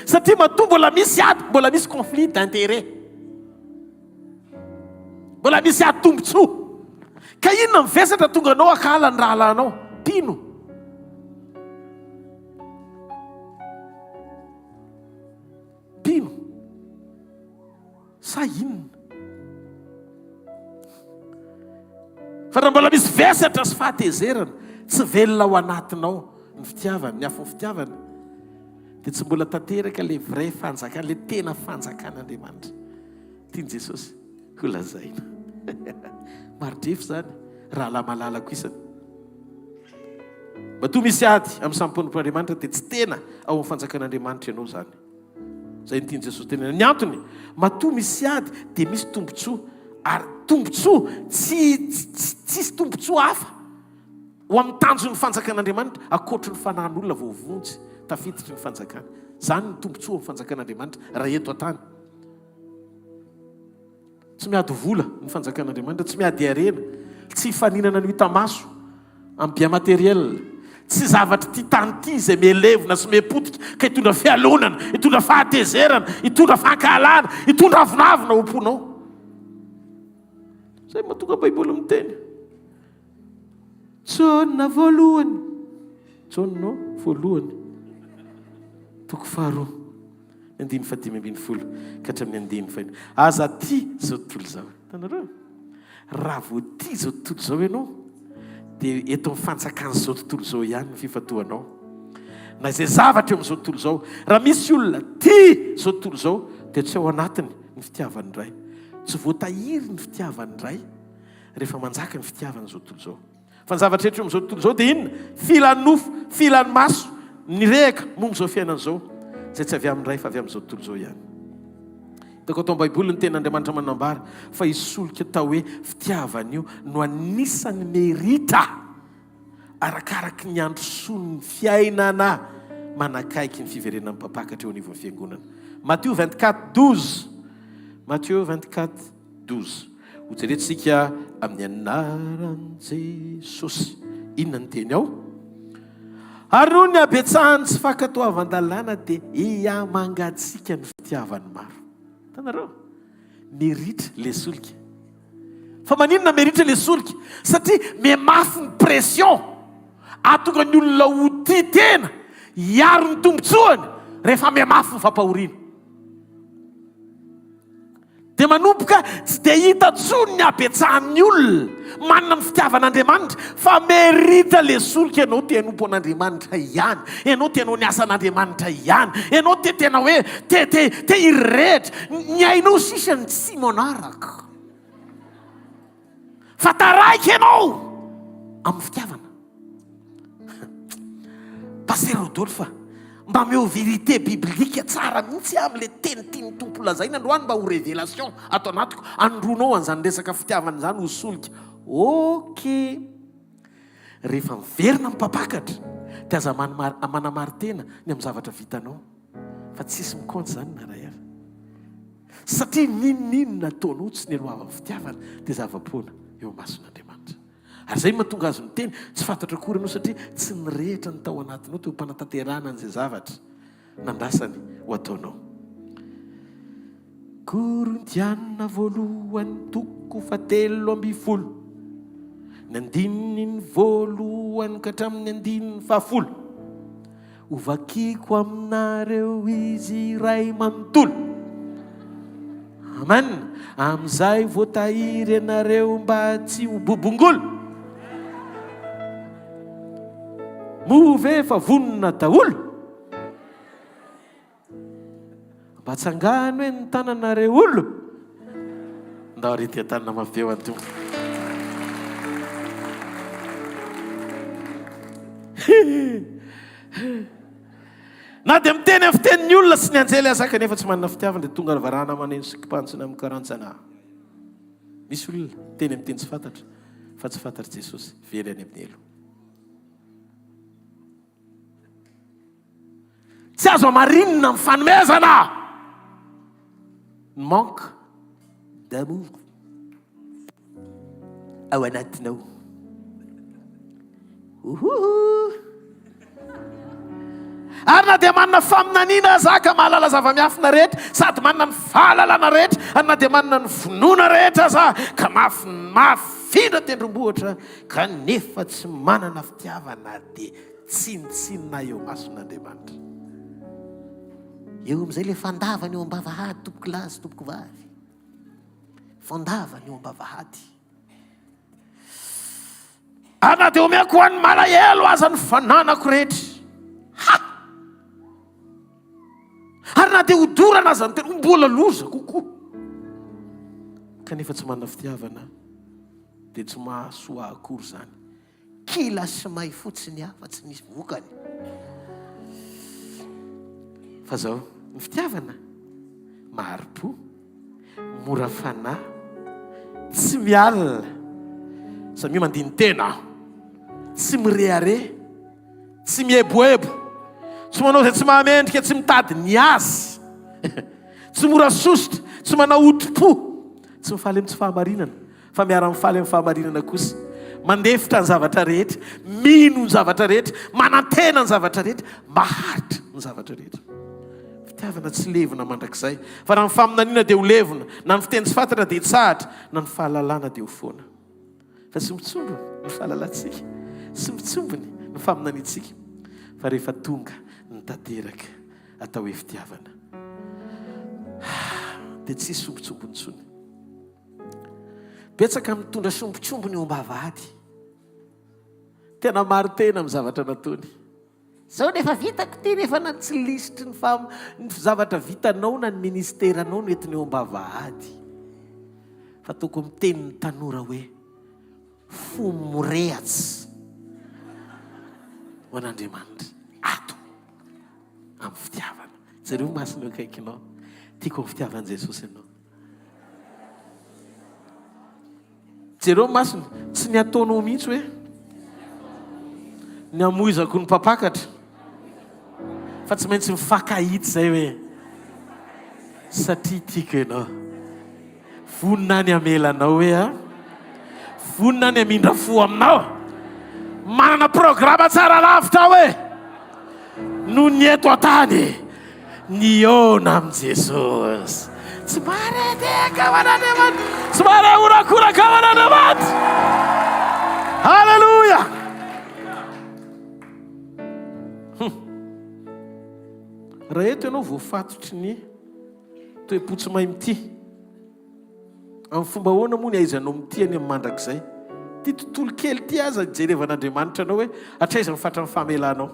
[SPEAKER 2] Satria matoa mbola misy ady, mbola misy conflit d'intérêt. Mbola misy ady tombontsoa. Ka inona ny vesatra tonga anao hakahala ny rahalahinao? Mpino. Mpino. Sa inona? Fa raha mbola misy vesatra sy fahatezerana tsy velona ao anatinao ny fitiavana, ny afon'ny fitiavana, dia tsy mbola tanteraka ilay vrai fanjakana, ilay tena fanjakan'Andriamanitra. Tian'i Jesosy ho lazaina. Maridrefy izany, rahalahy malalako isany. Matoa misy ady amin'ny samy mpanompon'Andriamanitra dia tsy tena ao amin'ny fanjakan'Andriamanitra ianao izany. Izay no tian'i Jesosy tenenina. Ny antony, matoa misy ady dia misy tombontsoa, ary tombontsoa tsy tsisy tombontsoa hafa ho amin'ny tanjon'ny fanjakan'Andriamanitra ankoatry ny fanahin'olona voavonjy tafiditry ny fanjakana. Izany ny tombontsoa amin'ny fanjakan'Andriamanitra raha eto an-tany. Tsy miady vola ny fanjakan'Andriamanitra, tsy miady harena, tsy hifaninana ny ho hita maso amin'ny bien matériel, tsy zavatr'ity tany ity izay mihelevona sy mihepotika ka hitondra fialonana, hitondra fahatezerana, hitondra fankahalana, hitondra avonavona ao am-ponao. Izay mahatonga Baiboly miteny. Jaona voalohany, Jaona voalohany, toko faharoa. Ny andininy fahadimy ambin'ny folo ka hatramin'ny andininy fahenina. Aza tia izao tontolo izao. Hitanareo? Raha vao tia izao tontolo izao ianao, Dia eto amin'ny fanjakan'izao tontolo izao ihany ny fifantohanao. Na izay zavatra eo amin'izao tontolo izao. Raha misy olona tia izao tontolo izao, dia tsy ao anatiny ny fitiavan'ny Ray. Tsy voatahiry ny fitiavan'ny Ray rehefa manjaka ny fitiavan'izao tontolo izao. Fa ny zavatra rehetra eo amin'izao tontolo izao dia inona? Filan'ny nofo, filan'ny maso, ny rehaka momba izao fiainana izao, izay tsy avy amin'ny Ray fa avy amin'izao tontolo izao ihany. Hitako ato am-Baiboly ny tenin'Andriamanitra manambara fa io solika atao hoe fitiavana io no anisan'ny merita arakaraky ny androsoan'ny fiainana manakaiky ny fiverenan'ny mpampakatra eo anivon'ny fiangonana. Matio 24, 12 Matio 24, 12 Hojerentsika amin'ny anaran'i Jesosy. Inona ny teny ao? Ary noho ny habetsahan'ny tsy fankatoavan-dalàna dia hihamangatsiaka ny fitiavan'ny maro. Hitanareo? Meritra ilay solika. Fa maninona meritra ilay solika? Satria mihamafy ny pression ahatonga ny olona ho tia tena, hiaro ny tombontsoany rehefa mihamafy ny fampahoriana. Dia manomboka tsy dia hita intsony ny habetsahan'ny olona manana ny fitiavan'Andriamanitra fa merita le solika ianao te hanompo an'Andriamanitra ihany, ianao te hanao ny asan'Andriamanitra ihany, ianao te tena hoe te te te hirehitra, ny ainao sisa no tsy manaraka. Fa taraiky ianao amin'ny fitiavana. Pasteur Rodolphe, mba ameo vérité biblique tsara mihitsy aho amin'ilay teny tian'ny Tompo lazaina androany mba ho révélation ato anatiko, anondroanao an'izany resaka fitiavana izany ho solika. Ok. Rehefa miverina ny mpampakatra dia aza manamari-tena ny amin'ny zavatra vitanao fa tsisy mikaonty izany na iray ary. Satria n'inon'inona ataonao tsy nialohavan'ny fitiavana dia zava-poana eo imason'Andriamanitra. Ary izay no mahatonga azy miteny, tsy fantatro akory ianao satria tsy nirehitra ny tao anatinao teo am-panatanterahana an'izay zavatra nandrasany ho ataonao. Korintiana voalohany toko fahatelo ambin'ny folo, ny andininy voalohany ka hatramin'ny andininy fahafolo. Hovakiko aminareo izy iray manontolo. Amen. Amin'izay voatahiry ianareo mba tsy ho bobongolo. Moa ve efa vonona daholo? Mba tsangano hoe ny tananareo olo. Ndao ry tia tanana mafy be ho an'ny Tompo. Na dia miteny amin'ny fitenin'ny olona sy ny anjely aza kanefa tsy manana fitiavana dia tonga varahana maneno sy kipantsona amin'ny karantsana. Misy olona miteny amin'ny teny tsy fantatra fa tsy fantatr'i Jesosy, very any amin'ny helo. Tsy azo hamarinina amin'ny fanomezana ny manque d'amour ao anatinao. Uhuhu. Ary na dia manana faminaniana aza ka mahalala zava-miafina rehetra sady manana ny fahalalana rehetra, ary na dia manana ny finoana rehetra aza ka mafy mafindra tendrombohitra kanefa tsy manana fitiavana dia tsinontsinona eo imason'Andriamanitra.
[SPEAKER 3] Eo amin'izay ilay fandavana eo am-bavahady, tompoko lahy sy tompoko vavy. Fandavana eo am-bavahady.
[SPEAKER 2] Ary na dia omeko ho an'ny malahelo aza ny fananako rehetra. Ha! Ary na dia hodorana aza ny tena, mbola loza kokoa. Kanefa tsy manana fitiavana dia tsy mahasoa akory izany.
[SPEAKER 3] Kila sy may fotsiny aho fa tsy nisy vokany.
[SPEAKER 2] Fa zao, ny fitiavana mahari-po, mora fanahy, tsy mialona, samia mandini-tena, tsy mirehareha, tsy mieboebo, tsy manao izay tsy mahamendrika, tsy mitady ny azy, tsy mora sosotra, tsy manao otripo, tsy mifaly amin'ny tsy fahamarinana, Fa miara-mifaly amin'ny fahamarinana kosa, mandefitra ny zavatra rehetra, mino ny zavatra rehetra, manantena ny zavatra rehetra, maharitra ny zavatra rehetra. Fitiavana tsy levona mandrakizay, fa raha ny faminaniana dia ho levona, na ny fiteny tsy fantatra dia hitsahatra, na ny fahalalana dia ho foana. Fa tsy mitsombony ny fahalalantsika, tsy mitsombony ny faminaniantsika, fa rehefa tonga ny tanteraka atao hoe fitiavana, dia tsy hisy sombintsombiny intsony.
[SPEAKER 3] Betsaka mitondra sombintsombiny eo am-bavahady.
[SPEAKER 2] Tena marin-tena amin'ny zavatra nataony.
[SPEAKER 3] Zao nefa vitako ity nefa na tsy lisitry
[SPEAKER 2] ny faha ny zavatra vitanao na ny ministeranao no entina eo am-bavahady. Fa ataoko miteny ny tanora hoe fo mirehatsy ho an'Andriamanitra ato amin'ny fitiavana. Jereo masina eo akaikinao. Tiako ny fitiavan'i Jesosy ianao. Jereo masina, tsy ny ataonao mihitsy hoe ny hamoizako ny mpampakatra fa tsy maintsy mifankahita izay hoe satria tiako ianao. Vonona ny hamela anao hoe a. Vonona ny hamindra fo aminao. Manana programa tsara lavitra aho e. Noho ny eto an-tany. Nihaona amin'i Jesosy. Tsy maredeka ho an'Andriamanitra. Tsy mahare horakoraka ho an'Andriamanitra. Haleloia. Hum. Raha eto ianao voafatotry ny toe-po tsy mahay mitia. Amin'ny fomba ahoana moa ny ahaizanao mitia any amin'ny mandrakizay? Ity tontolo kely ity aza ijerevan'Andriamanitra anao hoe hatraiza ny fatran'ny famelanao.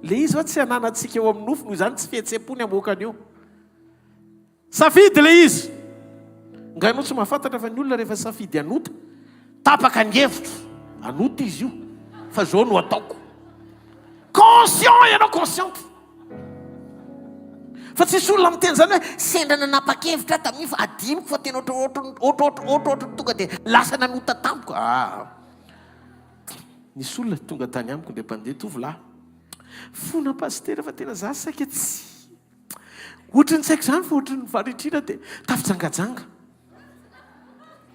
[SPEAKER 2] Ilay izy va tsy ananantsika eo amin'ny nofo, noho izany tsy fihetseham-po ny hamoaka an'io. Safidy ilay izy. Nga ianao tsy mahafantatra fa ny olona rehefa safidy hanota, tapaka ny hevitro, hanota izy io, fa izao no ataoko. Conscient ianao, consciente. Fa tsisy olona miteny izany hoe
[SPEAKER 3] sendra nanapa-kevitra aho tamin'io fa adinoko fa tena ohatrohatry ohatrohatry ohatrohatry ny tonga dia lasa nanota tampoka.
[SPEAKER 2] Ah. Nisy olona tonga tany amiko indray mpandeha tovolahy. Fona pasitera fa tena za saika tsy ohatry ny tsy haiko izany fa ohatry ny varitrina dia tafijangajanga.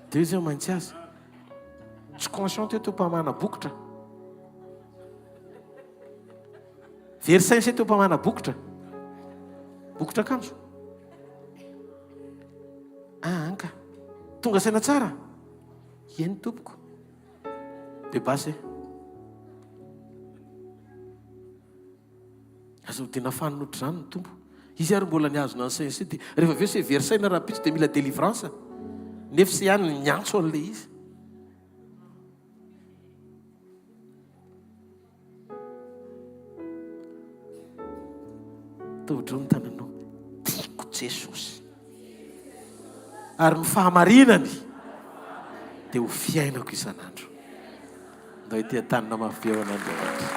[SPEAKER 2] Dia izy maintsy azy. Tsy conscient teo teo mpamana bokotra. Very saina se teo mpamana bokotra. Bokotra akanjo. Ah, anka. Tonga saina tsara. Eny tompoko. Be basy e. Aza odiana fanina ohatr'izany ny Tompo. Izy ary mbola nihazona ny sainy sy dia rehefa avy eo se very saina rahampitso dia mila délivrance. Nefa se ihany ny miantso an'ilay izy. Tahodro ny tananao. Tiako Jesosy. Ary ny fahamarinany dia ho fiainako isan'andro. Ndao ity an-tanina mafy be ho an'Andriamanitra.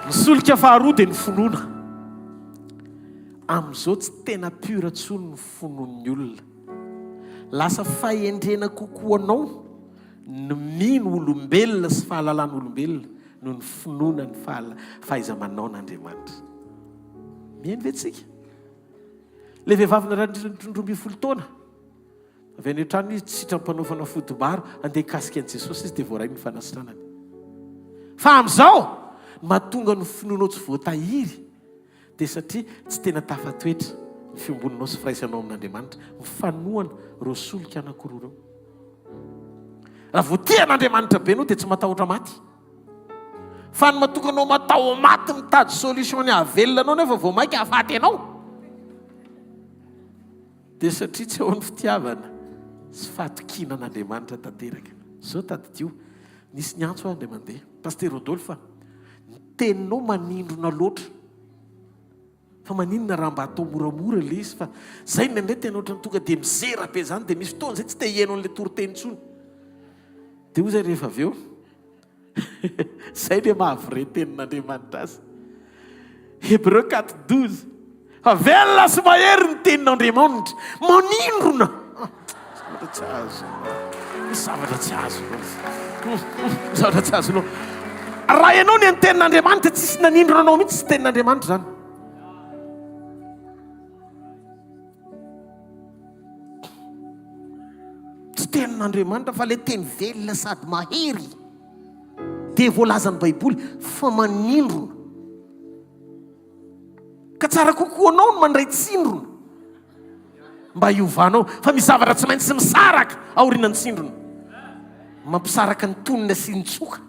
[SPEAKER 2] Ny solika faharoa dia ny finoana. Amin'izao tsy tena pure intsony ny finoan'ny olona. Lasa fahendrena kokoa anao ny mino olombelona sy fahalalan'olombelona noho ny finoana ny fahaiza-manaon'Andriamanitra. Mino ve tsika? Ilay vehivavy narary 12 taona. Avy any an-trano izy, tsy sitram-panao fanafody maro, handeha hikasika an'i Jesosy izy dia voarainy ny fanasitranany. Fa amin'izao, ny mahatonga ny finoanao tsy voatahiry dia satria tsy tena tafatoetra ny fiombonanao sy firaisanao amin'Andriamanitra. Mifanohana ireo solika anankiroa ireo. Raha vao tia an'Andriamanitra be ianao dia tsy matahotra maty. Fa ny mahatonga anao mataho-maty mitady solution ny hahavelona anao nefa vao mainka hahafaty anao. Dia satria tsy ao ny fitiavana sy fahatokiana an'Andriamanitra tanteraka. Izao tadidio, nisy niantso aho indray mandeha, Pasitera Rodolphe a, ny teninao manindrona loatra. Fa maninona raha mba atao moramora ilay izy fa zay indraindray tena ohatran'ny tonga dia mizera be izany dia misy fotoana izay tsy te hihaino an'ilay toriteny intsony. Dia hoy izay rehefa avy eo, Zay le maha vrai tenin'Andriamanitra azy. Hébreu 4, 12. Fa velona sy mahery ny tenin'Andriamanitra. Manindrona. Zavatra tsy azonao. Misy zavatra tsy azonao. Zavatra tsy azonao. Raha ianao ny tenin'Andriamanitra tsisy nanindrona anao mihitsy tsy tenin'Andriamanitra zany.
[SPEAKER 3] Tsy tenin'Andriamanitra fa ilay teny velona sady mahery dia voalazan'ny Baiboly fa manindrona.
[SPEAKER 2] Ka tsara kokoa anao ny mandray tsindrona mba hiovanao fa misy zavatra tsy maintsy misaraka aorianan'ny tsindrona.
[SPEAKER 3] Mampisaraka ny tonona sy ny tsoka.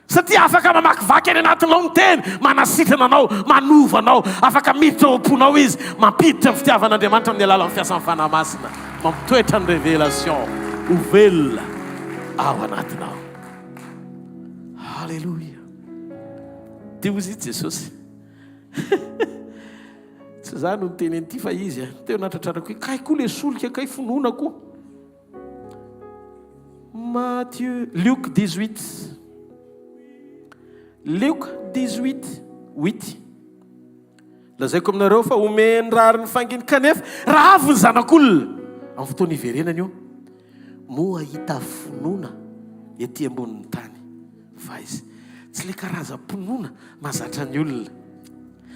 [SPEAKER 2] Satria afaka mamakivaky any anatinao ny teny, manasitrana anao, manova anao, afaka miditra ao am-ponao izy, mampiditra ny fitiavan'Andriamanitra amin'ny alalan'ny fiasan'ny Fanahy Masina, mampitoetra ny révélation. ho velona ao anatinao. Haleloia. Dia hozy i Jesosy. Tsy za no niteny an'ity fa izy a. Teo natratrarako hoe kay koa le solika kay finoana koa. Mathieu, Luc 18. Luc 18, 8. Lazaiko aminareo fa omeny rariny fanginy kanefa raha avy ny zanak'olona amin'ny fotoana iverenany io, moa hahita finoana ety ambonin'ny tany va izy? Tsy ilay karazam-pinoana mahazatra ny olona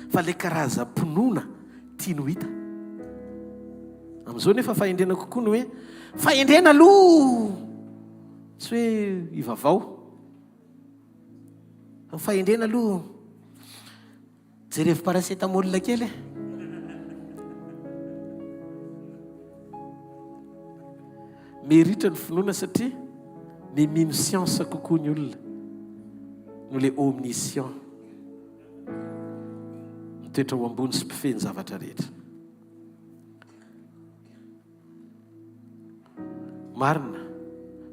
[SPEAKER 2] fa ilay karazam-pinoana tiany ho hita. Amin'izao nefa fahendrena kokoa ny hoe fahendrena aloha tsy hoe ivavao. Ny fahendrena aloha Jerevo paracetamol kely e. Meritra ny finoana satria ny mino siansa kokoa ny olona no le omniscient mitoetra ho ambony sy mpifehy ny zavatra rehetra. Marina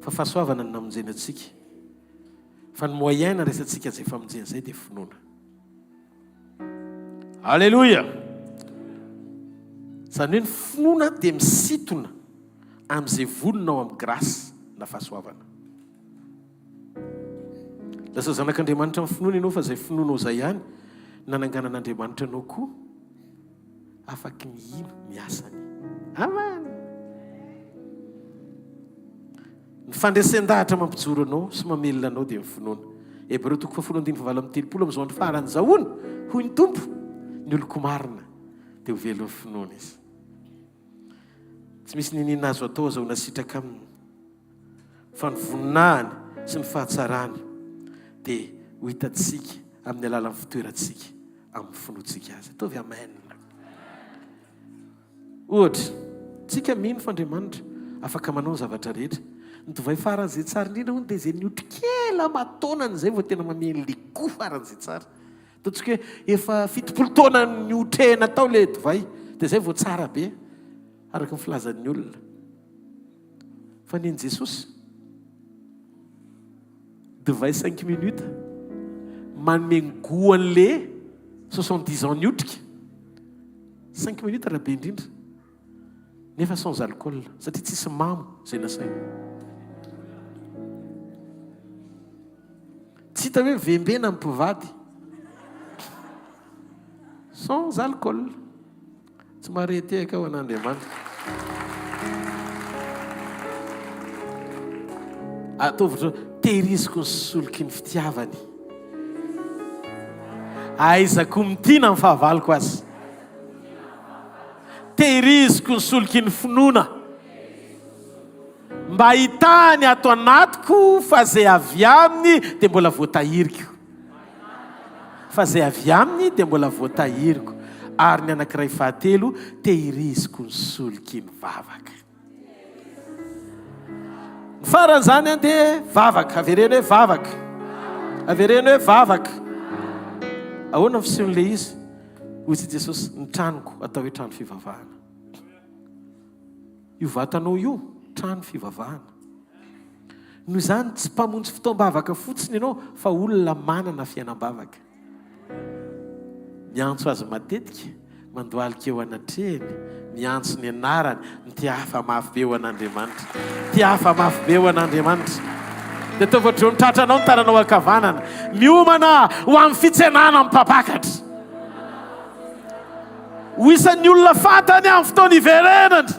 [SPEAKER 2] fa fahasoavana ny namonjena antsika fa ny moyen nandraisantsika izay famonjena izay dia finoana. Aleloia! Izany hoe ny finoana dia misintona amin'izay vonona ao amin'ny grâce na fahasoavana. Lasa zanak'Andriamanitra amin'ny finoana ianao fa izay finoanao izay ihany nananganan'Andriamanitra anao koa afaky ny hino ny asany. Amen! Ny fandresen-dahatra mampijoro anao sy mamelona anao dia ny finoana. Hebreo toko fahafolo andininy fahavalo amby 30 Amin'izao andro farany izao hono, hoy ny Tompo, ny oloko marina dia ho velon'ny finoana izy. Tsy misy niniana azo atao azahoana sitraka aminy, fa ny voninahiny sy ny fahatsarany dia ho hitantsika amin'ny alalan'ny fitoerantsika amin'ny finoantsika azy. Ataovy amen. Ohatra, tsika mino fa Andriamanitra afaka manao ny zavatra rehetra. Ny divay faran'izay tsara indrindra hono dia izay niotro kely aman-taonany izay vao tena manome an'ilay goût faran'izay tsara. Ataontsika hoe efa 70 taona niotrehina tao ilay divay dia izay vao tsara be, araka ny filazan'ny olona. Fa ny an'i Jesosy, divay cinq minutes, manome ny goût an'ilay 70 ans niotrika. Cinq minutes raha be indrindra. Nefa sans alcool satria tsisy mamo izay nasaina. Tsy hita hoe vembena ny mpivady. Sans alcool. Tsy mahare tehaka ho an'Andriamanitra. Ataovy ohatran'ny hoe tehiriziko ny soliky ny fitiavany. Ahaizako mitia na ny fahavaloko aza. Tehiriziko ny soliky ny finoana. Mba hahitany ato anatiko fa izay avy aminy dia mbola voatahiriko. Fa izay avy aminy dia mbola voatahiriko. Ary ny anankiray fahatelo, tehiriziko ny soliky ny vavaka. Ny faran'izany dia vavaka. Avereno hoe vavaka. Avereno hoe vavaka. Ahoana ny fisehon'ilay izy? Hoy i Jesosy, ny tranoko atao hoe trano fivavahana. Io vatanao io, trano fivavahana. Noho izany, tsy mpamonjy fotoam-bavaka fotsiny ianao fa olona manana fiainam-bavaka. Miantso azy matetika, mandohalika eo anatrehiny, miantso ny anarany, mitehafa mafy be ho an'Andriamanitra. Tehafa mafy be ho an'Andriamanitra. Dia ataovy ohatran'ny tratranao ny tananao ankavanana. Miomana ho amin'ny fitsenana ny mpampakatra. Ho isan'ny olona fantany amin'ny fotoana iverenany.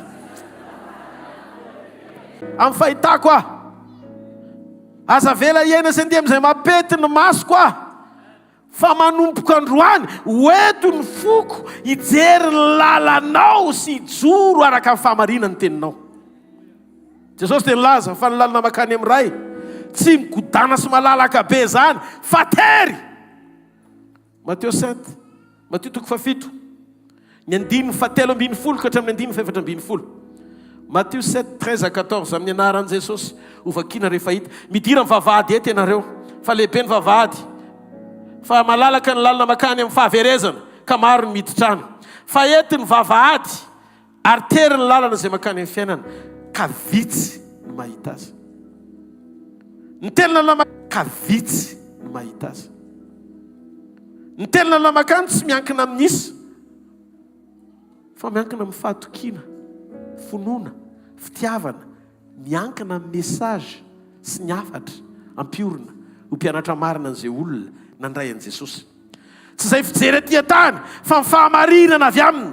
[SPEAKER 2] Amin'ny fahitako aho. Aza avela hiaina sy handeha amin'izay mampety ny masoko aho. Fa manomboka androany, ho eto ny foko hijery ny lalanao sy hijoro araka ny fahamarinan'ny teninao. Jesosy dia nilaza fa ny lalana mankany amin'ny Ray tsy migodàna sy malalaka be izany fa tery. Matio sept, Matio toko fahafito, ny andininy fahatelo ambin'ny folo ka hatramin'ny andininy fahefatra ambin'ny folo. Matio 7, 13 à 14, amin'ny anaran'i Jesosy, hovakina rehefa hita. Midira amin'ny vavahady eto ianareo, fa lehibe ny vavahady, fa malalaka ny lalana mankany amin'ny fahaverezana, ka maro ny miditra any. Fa eto ny vavahady, ary tery ny lalana izay mankany amin'ny fiainana, ka vitsy ny no mahita azy. Ny teny lalana ka vitsy no mahita azy. Ny teny lalana makany tsy miankina amin'ny isa fa miankina amin'ny fahatokiana, finoana, fitiavana, miankina amin'ny message sy ny hafatra ampiorina ho mpianatra marina an'izay olona nandray an'i Jesosy. Tsy izay fijery aty an-tany fa ny fahamarinana avy aminy.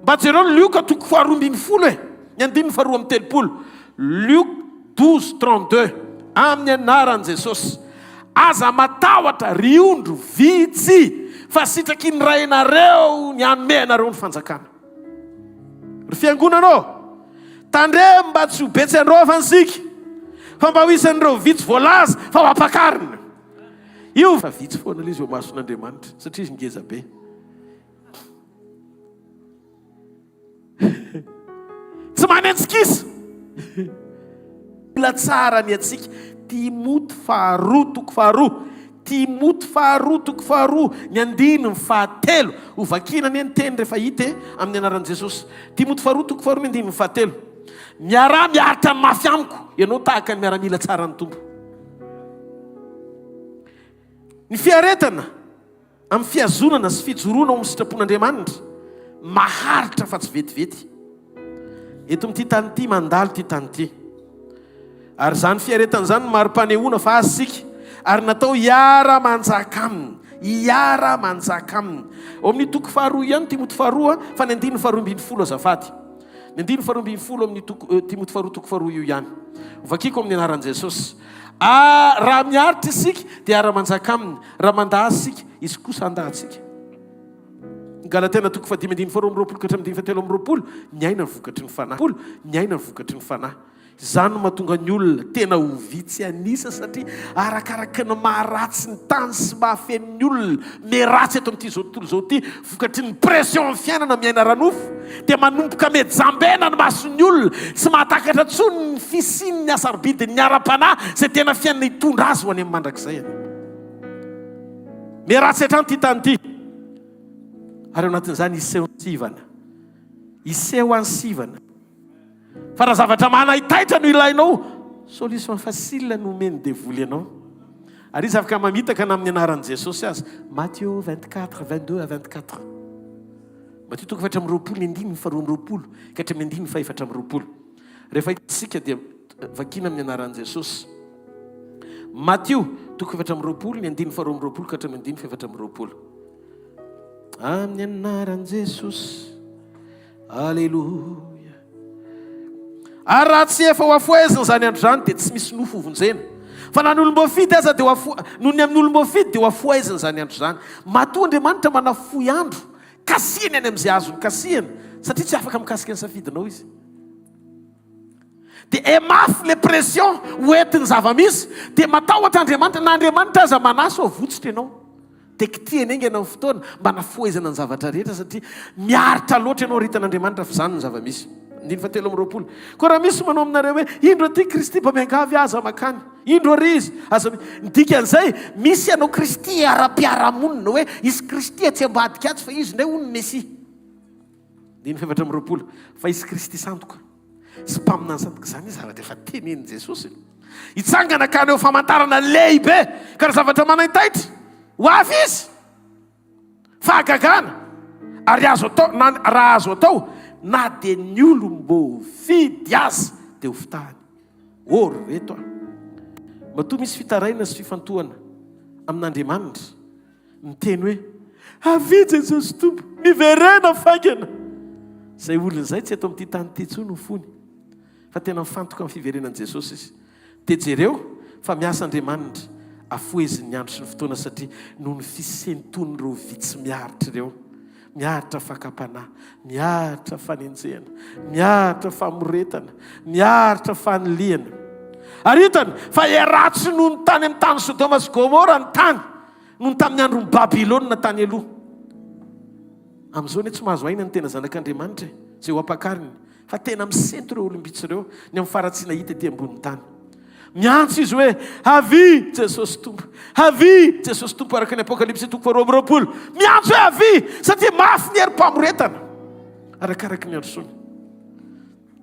[SPEAKER 2] Mba jereo ny Lioka toko faharoa ambin'ny folo e, ny andininy faharoa amby telopolo. Luc 12, 32. Amin'ny anaran'i Jesosy. Aza matahotra ry ondry vitsy fa sitraky ny Rainareo ny hanome anareo ny fanjakana. Ry fiangonana ô, tandremo mba tsy ho be tsy androvana isika, fa mba ho isan'ireo vitsy voalaza fa ho ampakarina. Io fa vitsy foana ilay izy eo imason'Andriamanitra satria izy ngeza be. Tsy manenjikisa. Mila tsara ny antsika. Timoty faharoa toko faharoa. Timoty faharoa toko faharoa ny andininy fahatelo. Ho vakiana anie ny teny rehefa hita e, amin'ny anaran'i Jesosy. Timoty faharoa toko faharoa ny andininy fahatelo. Miaraha miaritra ny mafy amiko ianao tahaka ny miaramila tsaran'ny Tompo. Ny fiaretana Amin'ny fihazonana sy fijoroana ao amin'ny sitrapon'Andriamanitra, maharitra fa tsy vetivety. Eto amin'ity tany ity, mandalo ity tany ity. Ary izany fiaretana izany no mari-panehoana fa azy isika, ary natao hiara-manjaka aminy. Hiara-manjaka aminy. Ao amin'ny toko faharoa ihany, Timoty faharoa, fa ny andininy faharoa ambin'ny folo azafady. Ny andininy faharoa ambin'ny folo amin'ny toko, eh, Timoty faharoa toko faharoa io ihany. Hovakiko amin'ny anaran'i Jesosy. Ah, raha miaritra isika, dia hiara-manjaka aminy. Raha mandà azy isika, izy kosa handà antsika. Galatiana toko fahadimy andininy faharoa amby roapolo ka hatramin'ny andininy fahatelo amby roapolo, Miaina ny vokatry ny Fanahy. Polo, Miaina ny vokatry ny Fanahy. Izany no mahatonga ny olona tena ho vitsy an'isa satria arakaraky ny maharatsy ny tany sy mahafeno ny olona miharatsy eto amin'ity izao tontolo izao ity vokatry ny pression amin'ny fiainana miaina ara-nofo dia manomboka mejambena ny mason'ny olona tsy mahatakatra intsony ny fisian'ny hasarobidin'ny ara-panahy izay tena fiainana hitondra azy ho any amin'ny mandrakizay anie. Miharatsy hatrany ity tany ity ary ao anatin'izany hiseho ny sivana. Hiseho any sivana. Fa raha zavatra manaitaitra no ilainao, solution facile no omen'ny devoly anao. Ary izy afaka mamitaka na amin'ny anaran'i Jesosy aza. Matthieu 24, 22 à 24. Matio toko 24 ny andininy faharoa amby roapolo ka hatramin'ny andininy faha-24. Rehefa hitantsika dia vakina amin'ny anaran'i Jesosy. Matio toko 24 ny andininy faharoa amby roapolo ka hatramin'ny andininy faha-24. Amin'ny anaran'i Jesosy. Aleloia. Ary raha tsy efa ho afohezina izany andro izany, dia tsy misy nofo hovonjena. Fa na ny olom-boafidy aza dia ho afo, noho ny amin'ny olom-boafidy dia ho afohezina izany andro izany. Matoa Andriamanitra manafohy andro, kasihiny any amin'izay azony kasihina, satria tsy afaka mikasika ny safidinao Izy. Dia e mafy le pression ho entin'ny zava-misy, dia matahotra Andriamanitra, na Andriamanitra aza manahy sao votsotra ianao. Dia kitihina haingana ny fotoana mba hanafohezana ny zavatra rehetra satria miaritra loatra ianao ry hitan'Andriamanitra fa izany no zava-misy. Andininy fahatelo amby roapolo. Koa raha misy manao aminareo hoe, Indro aty Kristy, mba miangavy aza mankany. Indro ary Izy, aza mi-. Ny dikan'izay, misy hanao Kristy ara-piarahamonina hoe, hisy Kristy atsy ambadika atsy fa Izy indray hono ny Mesia. Andininy faha-24. Fa hisy Kristy sandoka sy mpaminany sandoka. Izany zavatra efa tenenin'i Jesosy. Hitsangana ka haneho famantarana lehibe ka raha zavatra manaintaitra, ho avy izy. Fahagagana ary azo atao na raha azo atao na dia ny olom-boafidy aza dia ho fitahany. Ô ry reto a! Matoa misy fitarainana sy fifantohana amin'Andriamanitra, miteny hoe, Avia Jesosy Tompo, miverena faingana! Izay olona izay tsy eto amin'ity tany ity intsony ny fony. Fa tena mifantoka amin'ny fiverenan'i Jesosy izy. Dia jereo fa miasa Andriamanitra, afoheziny ny andro sy ny fotoana satria noho ny fisentoan'ireo vitsy miaritra ireo, miaritra fakam-panahy, miaritra fanenjehana, miaritra famoretana, miaritra fanilihana. Ary hitany fa ratsy noho ny tany amin'ny tany Sodoma sy Gomora ny tany, noho ny tamin'ny andron'i Babylona tany aloha. Amin'izao anie tsy mahazo aina ny tena zanak'Andriamanitra e, izay ho ampakariny. Fa tena misento ireo olom-bitsy ireo ny amin'ny faharatsiana hita ety ambonin'ny tany. Miantso izy hoe, Avia, Jesosy Tompo! Avia, Jesosy Tompo! Araka ny Apokalypsy toko faharoa amby roapolo. Miantso hoe, Avia! Satria mafy ny herim-pamoretana. Arakaraka ny androsoany.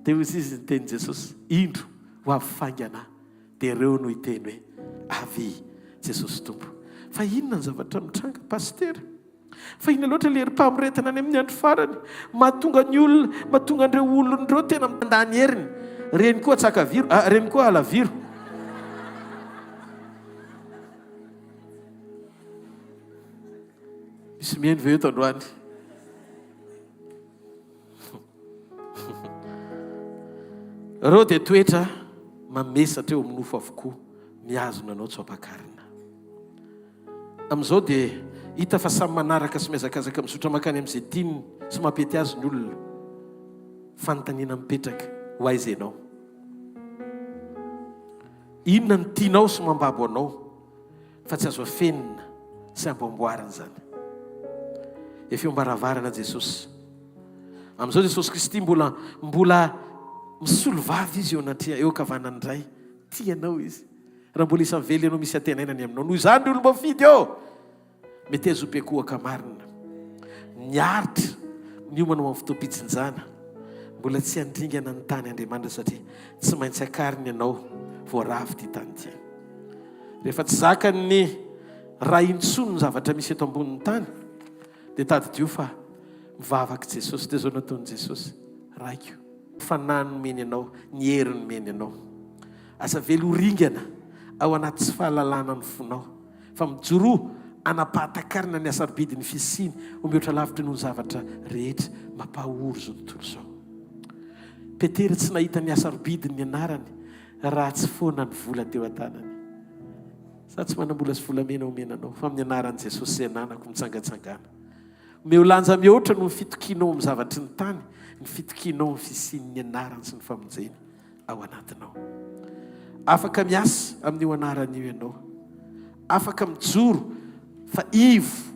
[SPEAKER 2] Dia hoy izy ny tenin'i Jesosy, Indro! Ho avy faingana dia ireo no hiteny hoe, Avia Jesosy Tompo. Fa inona ny zavatra mitranga Pasitera? Fa inona loatra ilay herim-pamoretana any amin'ny andro farany? Mahatonga ny olona, mahatonga an'ireo olona ireo tena mandany heriny. Reny koa atsakaviro, ah, reny koa alaviro. Misy mihaino ve eto androany? Ireo dia toetra mamesatra eo amin'ny nofo avokoa, mihazona anao tsy ho ampakarina. Amin'izao dia hita fa samy manaraka sy mihazakazaka mizotra mankany amin'izay tiany sy mampety azy ny olona. Fanontaniana mipetraka, ho aiza ianao? Inona no tianao sy mambabo anao fa tsy azo afenina sy amboamboarina izany? Efa eo am-baravarana Jesosy. Amin'izao Jesosy Kristy mbola mbola misolo vava Izy eo anatreha eo ankavanan'ny Ray. Tia anao Izy. Raha mbola isan'ny velona ianao misy antenaina ny aminao. Noho izany ry olom-boafidy ô! Meteza ho mpiankohoka marina. Miaritra, miomana ho amin'ny fotoam-pijinjana. Mbola tsy handringana ny tany Andriamanitra satria tsy maintsy akariny ianao vao ravo ity tany ity. Rehefa tsy zakan'ny Ray intsony ny zavatra misy eto ambonin'ny tany dia tadidio fa mivavaka Jesosy. Dia izao nataon'i Jesosy, Raiko, fanahy nomeny anao, ny hery nomeny anao. Aza avela ho ringana ao anaty tsy fahalalana ny fonao, fa mijoroa hanam-pahatakarana ny hasarobidin'ny fisiany ho mihoatra lavitra noho ny zavatra rehetra mampahory izao tontolo izao. Petera tsy nahita ny hasarobidin'ny anarany raha tsy foana ny vola teo an-tanany. Za tsy manam-bola sy volamena omena anao, fa amin'ny anaran'i Jesosy izay ananako, mitsangantsangana. Omeo lanja mihoatra noho ny fitokianao amin'ny zavatry ny tany, ny fitokianao amin'ny fisian'ny anarany sy ny famonjeny. ao anatinao. Afaka miasa amin'io anarana io ianao. Afaka mijoro fa ivo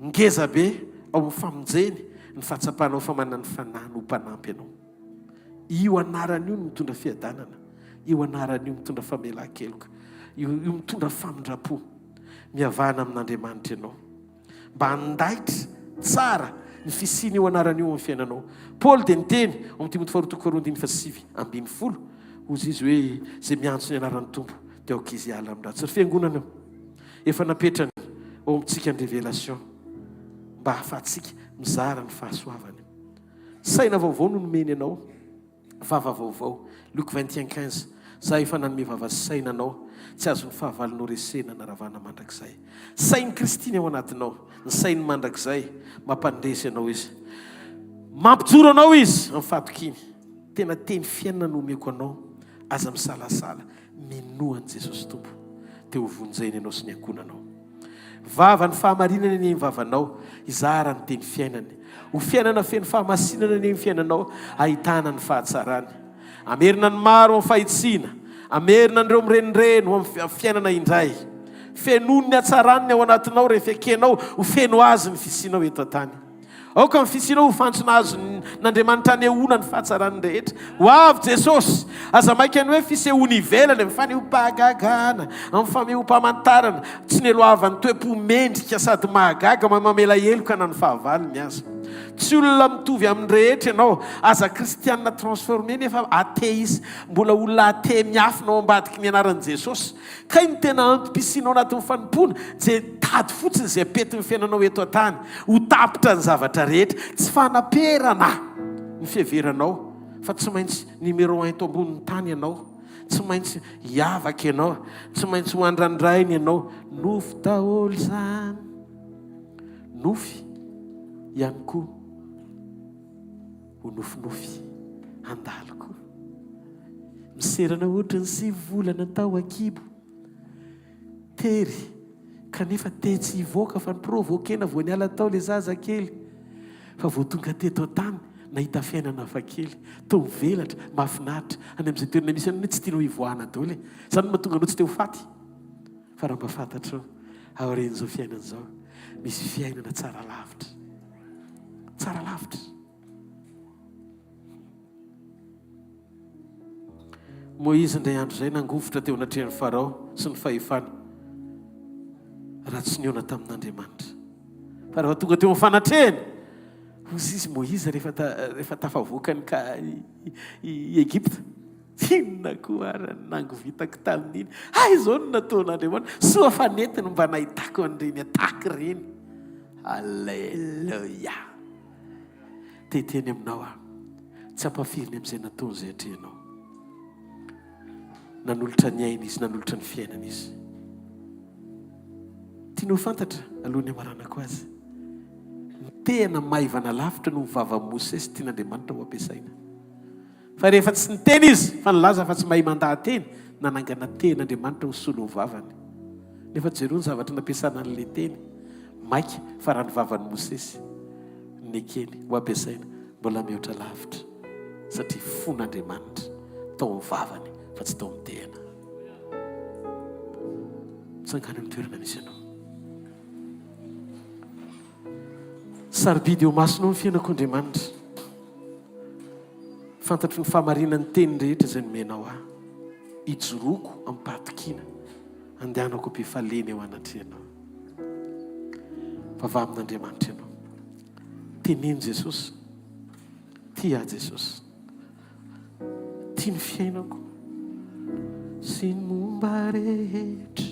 [SPEAKER 2] ngeza be ao amin'ny famonjeny ny fahatsapanao fa manana ny Fanahy no mpanampy anao. Io anarana io no mitondra fiadanana. Io anarana io mitondra famelan-keloka. Io, io mitondra famindram-po. Mihavana amin'Andriamanitra ianao. Mba handaitra tsara ny fisian'io anarana io amin'ny fiainanao. Paoly dia niteny ao amin'ny Timoty faharoa toko faharoa andininy faha-19, hozy izy hoe, Izay miantso ny anaran'ny Tompo dia aoka izy hiala amin'ny ratsy. Ry fiangonana, efa napetrany ao amintsika ny révélation mba hahafahantsika mizara ny fahasoavany. Saina vaovao no nomeny anao. Vava vaovao. Luc 21 15 Za efa nanome vava sy saina anao, tsy azon'ny fahavalonao resena na ravana mandrakizay. Sain'i Kristy ny ao anatinao, ny sainy mandrakizay, mampandresy anao Izy. Mampijoro anao Izy amin'ny fahatokiany. Tena teny fiainana no omeko anao, aza misalasala, minoa an'i Jesosy Tompo, dia ho vonjena ianao sy ny ankohonanao. Vava ny fahamarinana anie ny vavanao, hizara ny teny fiainany. Ho fiainana feno fahamasinana anie ny fiainanao, ahitana ny fahatsarany. Hamerina ny maro amin'ny fahitsiana, hamerina an'ireo mirenireny ho amin'ny fiainana indray. Fenoy ny hatsarany ny ao anatinao rehefa ekenao ho feno azy ny fisianao eto an-tany. Aoka ny fisianao ho fantsona azon'Andriamanitra anehoana ny fahatsarany rehetra. Ho avy Jesosy! Aza maika ny hoe fisehoany ivelany amin'ny fanehoam-pahagagana, amin'ny famehoam-pamantarana. Tsy neloavan'ny toe-po mendrika sady mahagaga mahay mamela heloka na ny fahavalony aza. Tsy olona mitovy amin'ny rehetra ianao. Aza kristiana transformé nefa atheiste. Mbola olona athée miafina ao ambadiky ny anaran'i Jesosy. Kay ny tena antom-pisianao anatin'ny fanompoana dia tady fotsiny izay apetin'ny fiainanao eto an-tany. Ho tapitra ny zavatra rehetra. Tsy fanaperana ny fiheveranao fa tsy maintsy numéro un eto ambonin'ny tany ianao. Tsy maintsy hiavaka ianao. Tsy maintsy ho andrandraina ianao. Nofy daholo izany. Nofy ihany koa. Ho nofinofy handalo koa. Miserana ohatry ny sivy volana tao an-kibo. Tery, kanefa te tsy hivoaka fa ni-provoquer-na vao niala tao ilay zaza kely. Fa vao tonga teto an-tany, nahita fiainana hafakely. Toa mivelatra, mahafinaritra. Any amin'izay toerana misy anao anie tsy tianao hivoahana daholo e. Izany no mahatonga anao tsy te ho faty. Fa raha mba fantatrao, aorian'izao fiainana izao, misy fiainana tsara lavitra. Tsara lavitra. Moizy indray andro izay nangovitra teo anatrehan'i Farao sy ny fahefany raha tsy nihaona tamin'Andriamanitra. Fa rehefa tonga teo amin'ny fanatrehany, hozy izy Moizy rehefa rehefa tafavoaka ny ka i Egypta. Inona koa ary ny nangovitako tamin'iny? Hay izao no nataon'Andriamanitra. Soa fa nety no mba nahitako an'ireny attaque ireny. Alléluia. Te hiteny aminao aho. Tsy ampafiriny amin'izay nataony izay atrehinao. Nanolotra ny ainy izy, nanolotra ny fiainany izy. Tianao ho fantatra alohan'ny hamaranako azy. Ny tehina maivana lavitra noho ny vavan'i Mosesy tian'Andriamanitra ho ampiasaina. Fa rehefa tsy niteny izy, fa nilaza fa tsy mahay mandaha-teny, nanangana teny Andriamanitra ho solon'ny vavany. Nefa jereo ny zavatra nampiasana an'ilay teny, maika fa raha ny vavan'i Mosesy no nekeny ho ampiasaina, mbola mihoatra lavitra, satria fon'Andriamanitra tao amin'ny vavany fa tsy tao amin'ny tehina. Mitsangàna eo amin'ny toerana misy anao. Sarobidy eo imasonao ny fiainako Andriamanitra. Fantatro ny fahamarinan'ny teny rehetra izay nomenao ahy. Ijoroako amim-pahatokiana, andehanako am-pifaliana eo anatrehanao. Vavaha amin'Andriamanitra ianao. Teneno Jesosy. Tia ahy Jesosy. Tia ny fiainako sy ny momba rehetra.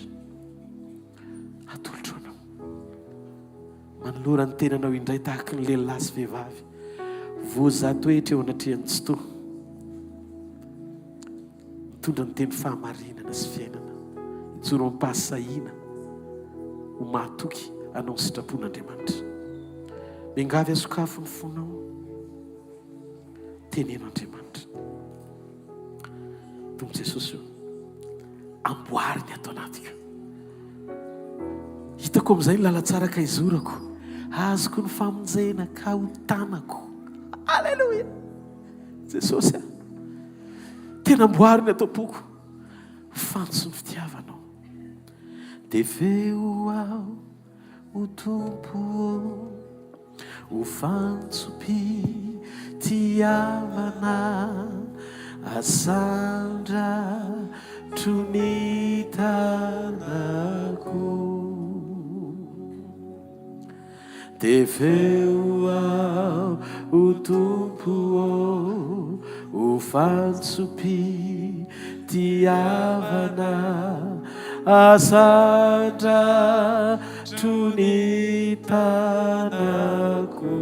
[SPEAKER 2] Atolotro anao. Manolora ny tenanao indray tahaky ny lehilahy sy vehivavy voazaha toetra eo anatrehan'ny Tsitoha. Mitondra ny teny fahamarinana sy fiainana. Hijoro amim-pahasahiana ho mahatoky hanao ny sitrapon'Andriamanitra. Miangavy asokafo ny fonao. Teneno Andriamanitra. Tompo Jesosy o, amboary ny ato anatiko. Hitako amin'izay ny lalantsara ka izorako. Azoko ny famonjena ka ho tanako. Aleloia! Jesosy a! Tena amboary ny ato am-poko. Fantso ny fitiavanao. Dia feo aho. O Tompo ô, ho fantsom-pitiavana asandratro ny tanako. Tefeo aho, o Tompo ô, ho fantsom-pitiavana Asandratro ny tanako.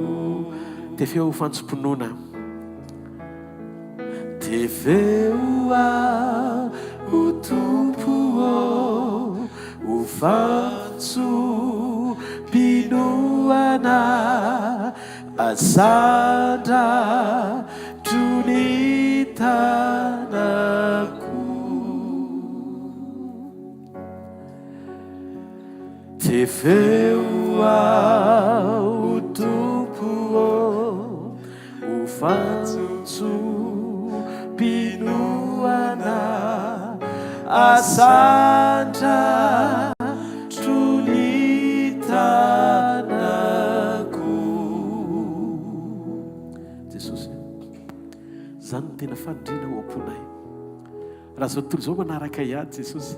[SPEAKER 2] Tefeo ho fantsom-pinoana. Tefeo aho, o Tompo ô, ho fantsom-pinoana. Asandratro ny tanako. Tefeo aho Tompo ô, ho fantsom-pinoana. Asandratro ny tanako. Jesosy, zany no tena faniriana ao am-ponay. Raha izao tontolo izao manaraka ihany Jesosy,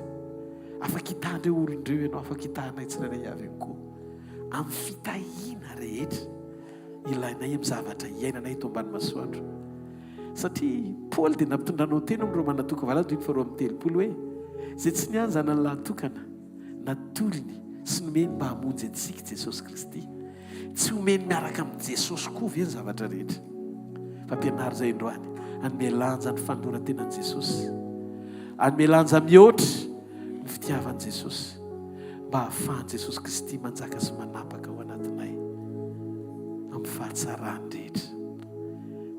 [SPEAKER 2] afaka hitaha an'ireo olona ireo ianao, afaka hitaha anay tsirairay avy ihany koa. Amin'ny fitahiana rehetra ilainay amin'ny zavatra iainanay eto ambany masoandro. Satria Paoly dia nampitondranao teny amin'ny Romana toko 8:32 hoe, Izay tsy niahy ny zanany lahy tokana, natolony sy nomeny mba hamonjy antsika Jesosy Kristy. Tsy homeny miaraka amin'i Jesosy koa ve ny zavatra rehetra? Fampianaro izay androany, hanome lanja ny fanoloran-tenan'i Jesosy. Hanome lanja mihoatra ny fitiavan'i Jesosy mba hahafahan'i Jesosy Kristy manjaka sy manapaka ao anatinay amin'ny fahatsarany rehetra.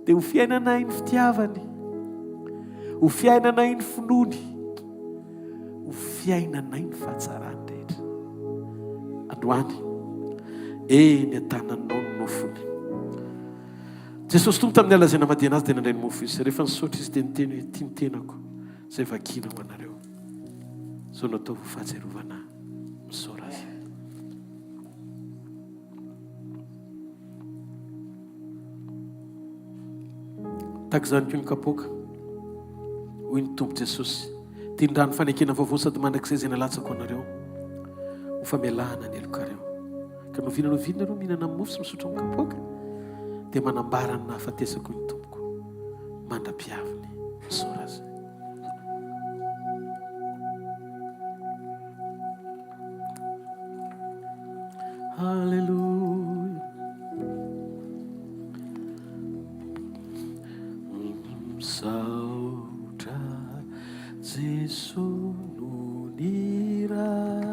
[SPEAKER 2] Dia ho fiainanay ny fitiavany, ho fiainanay ny finoany, ho fiainanay ny fahatsarany rehetra. Androany, eny an-tananao ny nofony. Jesosy Tompo tamin'ny alina izay namadihana azy dia nandray ny mofo izy. Rehefa nisaotra izy dia niteny hoe, Ity ny tenako izay vakiana ho anareo. Izao no ataovy ho fahatsiarovana ahy. Misaora azy. Tahaka izany koa ny kapoaka, hoy ny Tompo Jesosy, Ity ny rano fanekena vaovao sady mandrakizay izay nalatsako anareo ho famelana ny helokareo. Ka n'oviana n'oviana nareo mihinana amin'ny mofo sy misotro amin'ny kapoaka, dia manambara ny nahafatesako ny Tompoko mandra-piaviny. Misaora Azy. Alléluia. Misaotra Jeso no nirahina.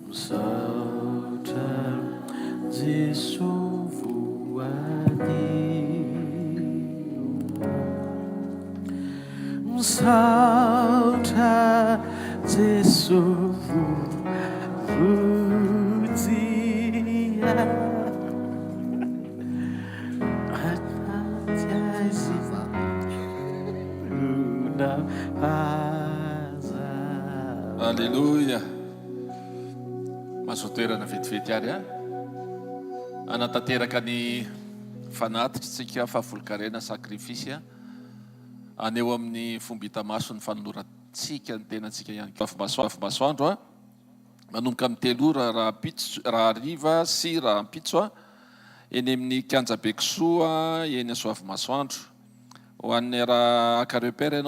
[SPEAKER 2] Misaotra Jeso voadino. Misaotra Jeso voavonjy ahy. Anaty aizina hazava.
[SPEAKER 4] Aleloia! Mahazo toerana vetivety ary an! Hanatanteraka ny fanatitr'tsika fahafolonkarena, sacrifice, haneho amin'ny fomba hita maso ny fanolorantsika ny tenantsika ihany koa. Masoandro an! Manomboka amin'ny 3 ora rahampitso, rahariva sy rahampitso an! Eny amin'ny kianja Bekisoa eny Soavimasoandro. Ho an'ny raha haka repère ianao.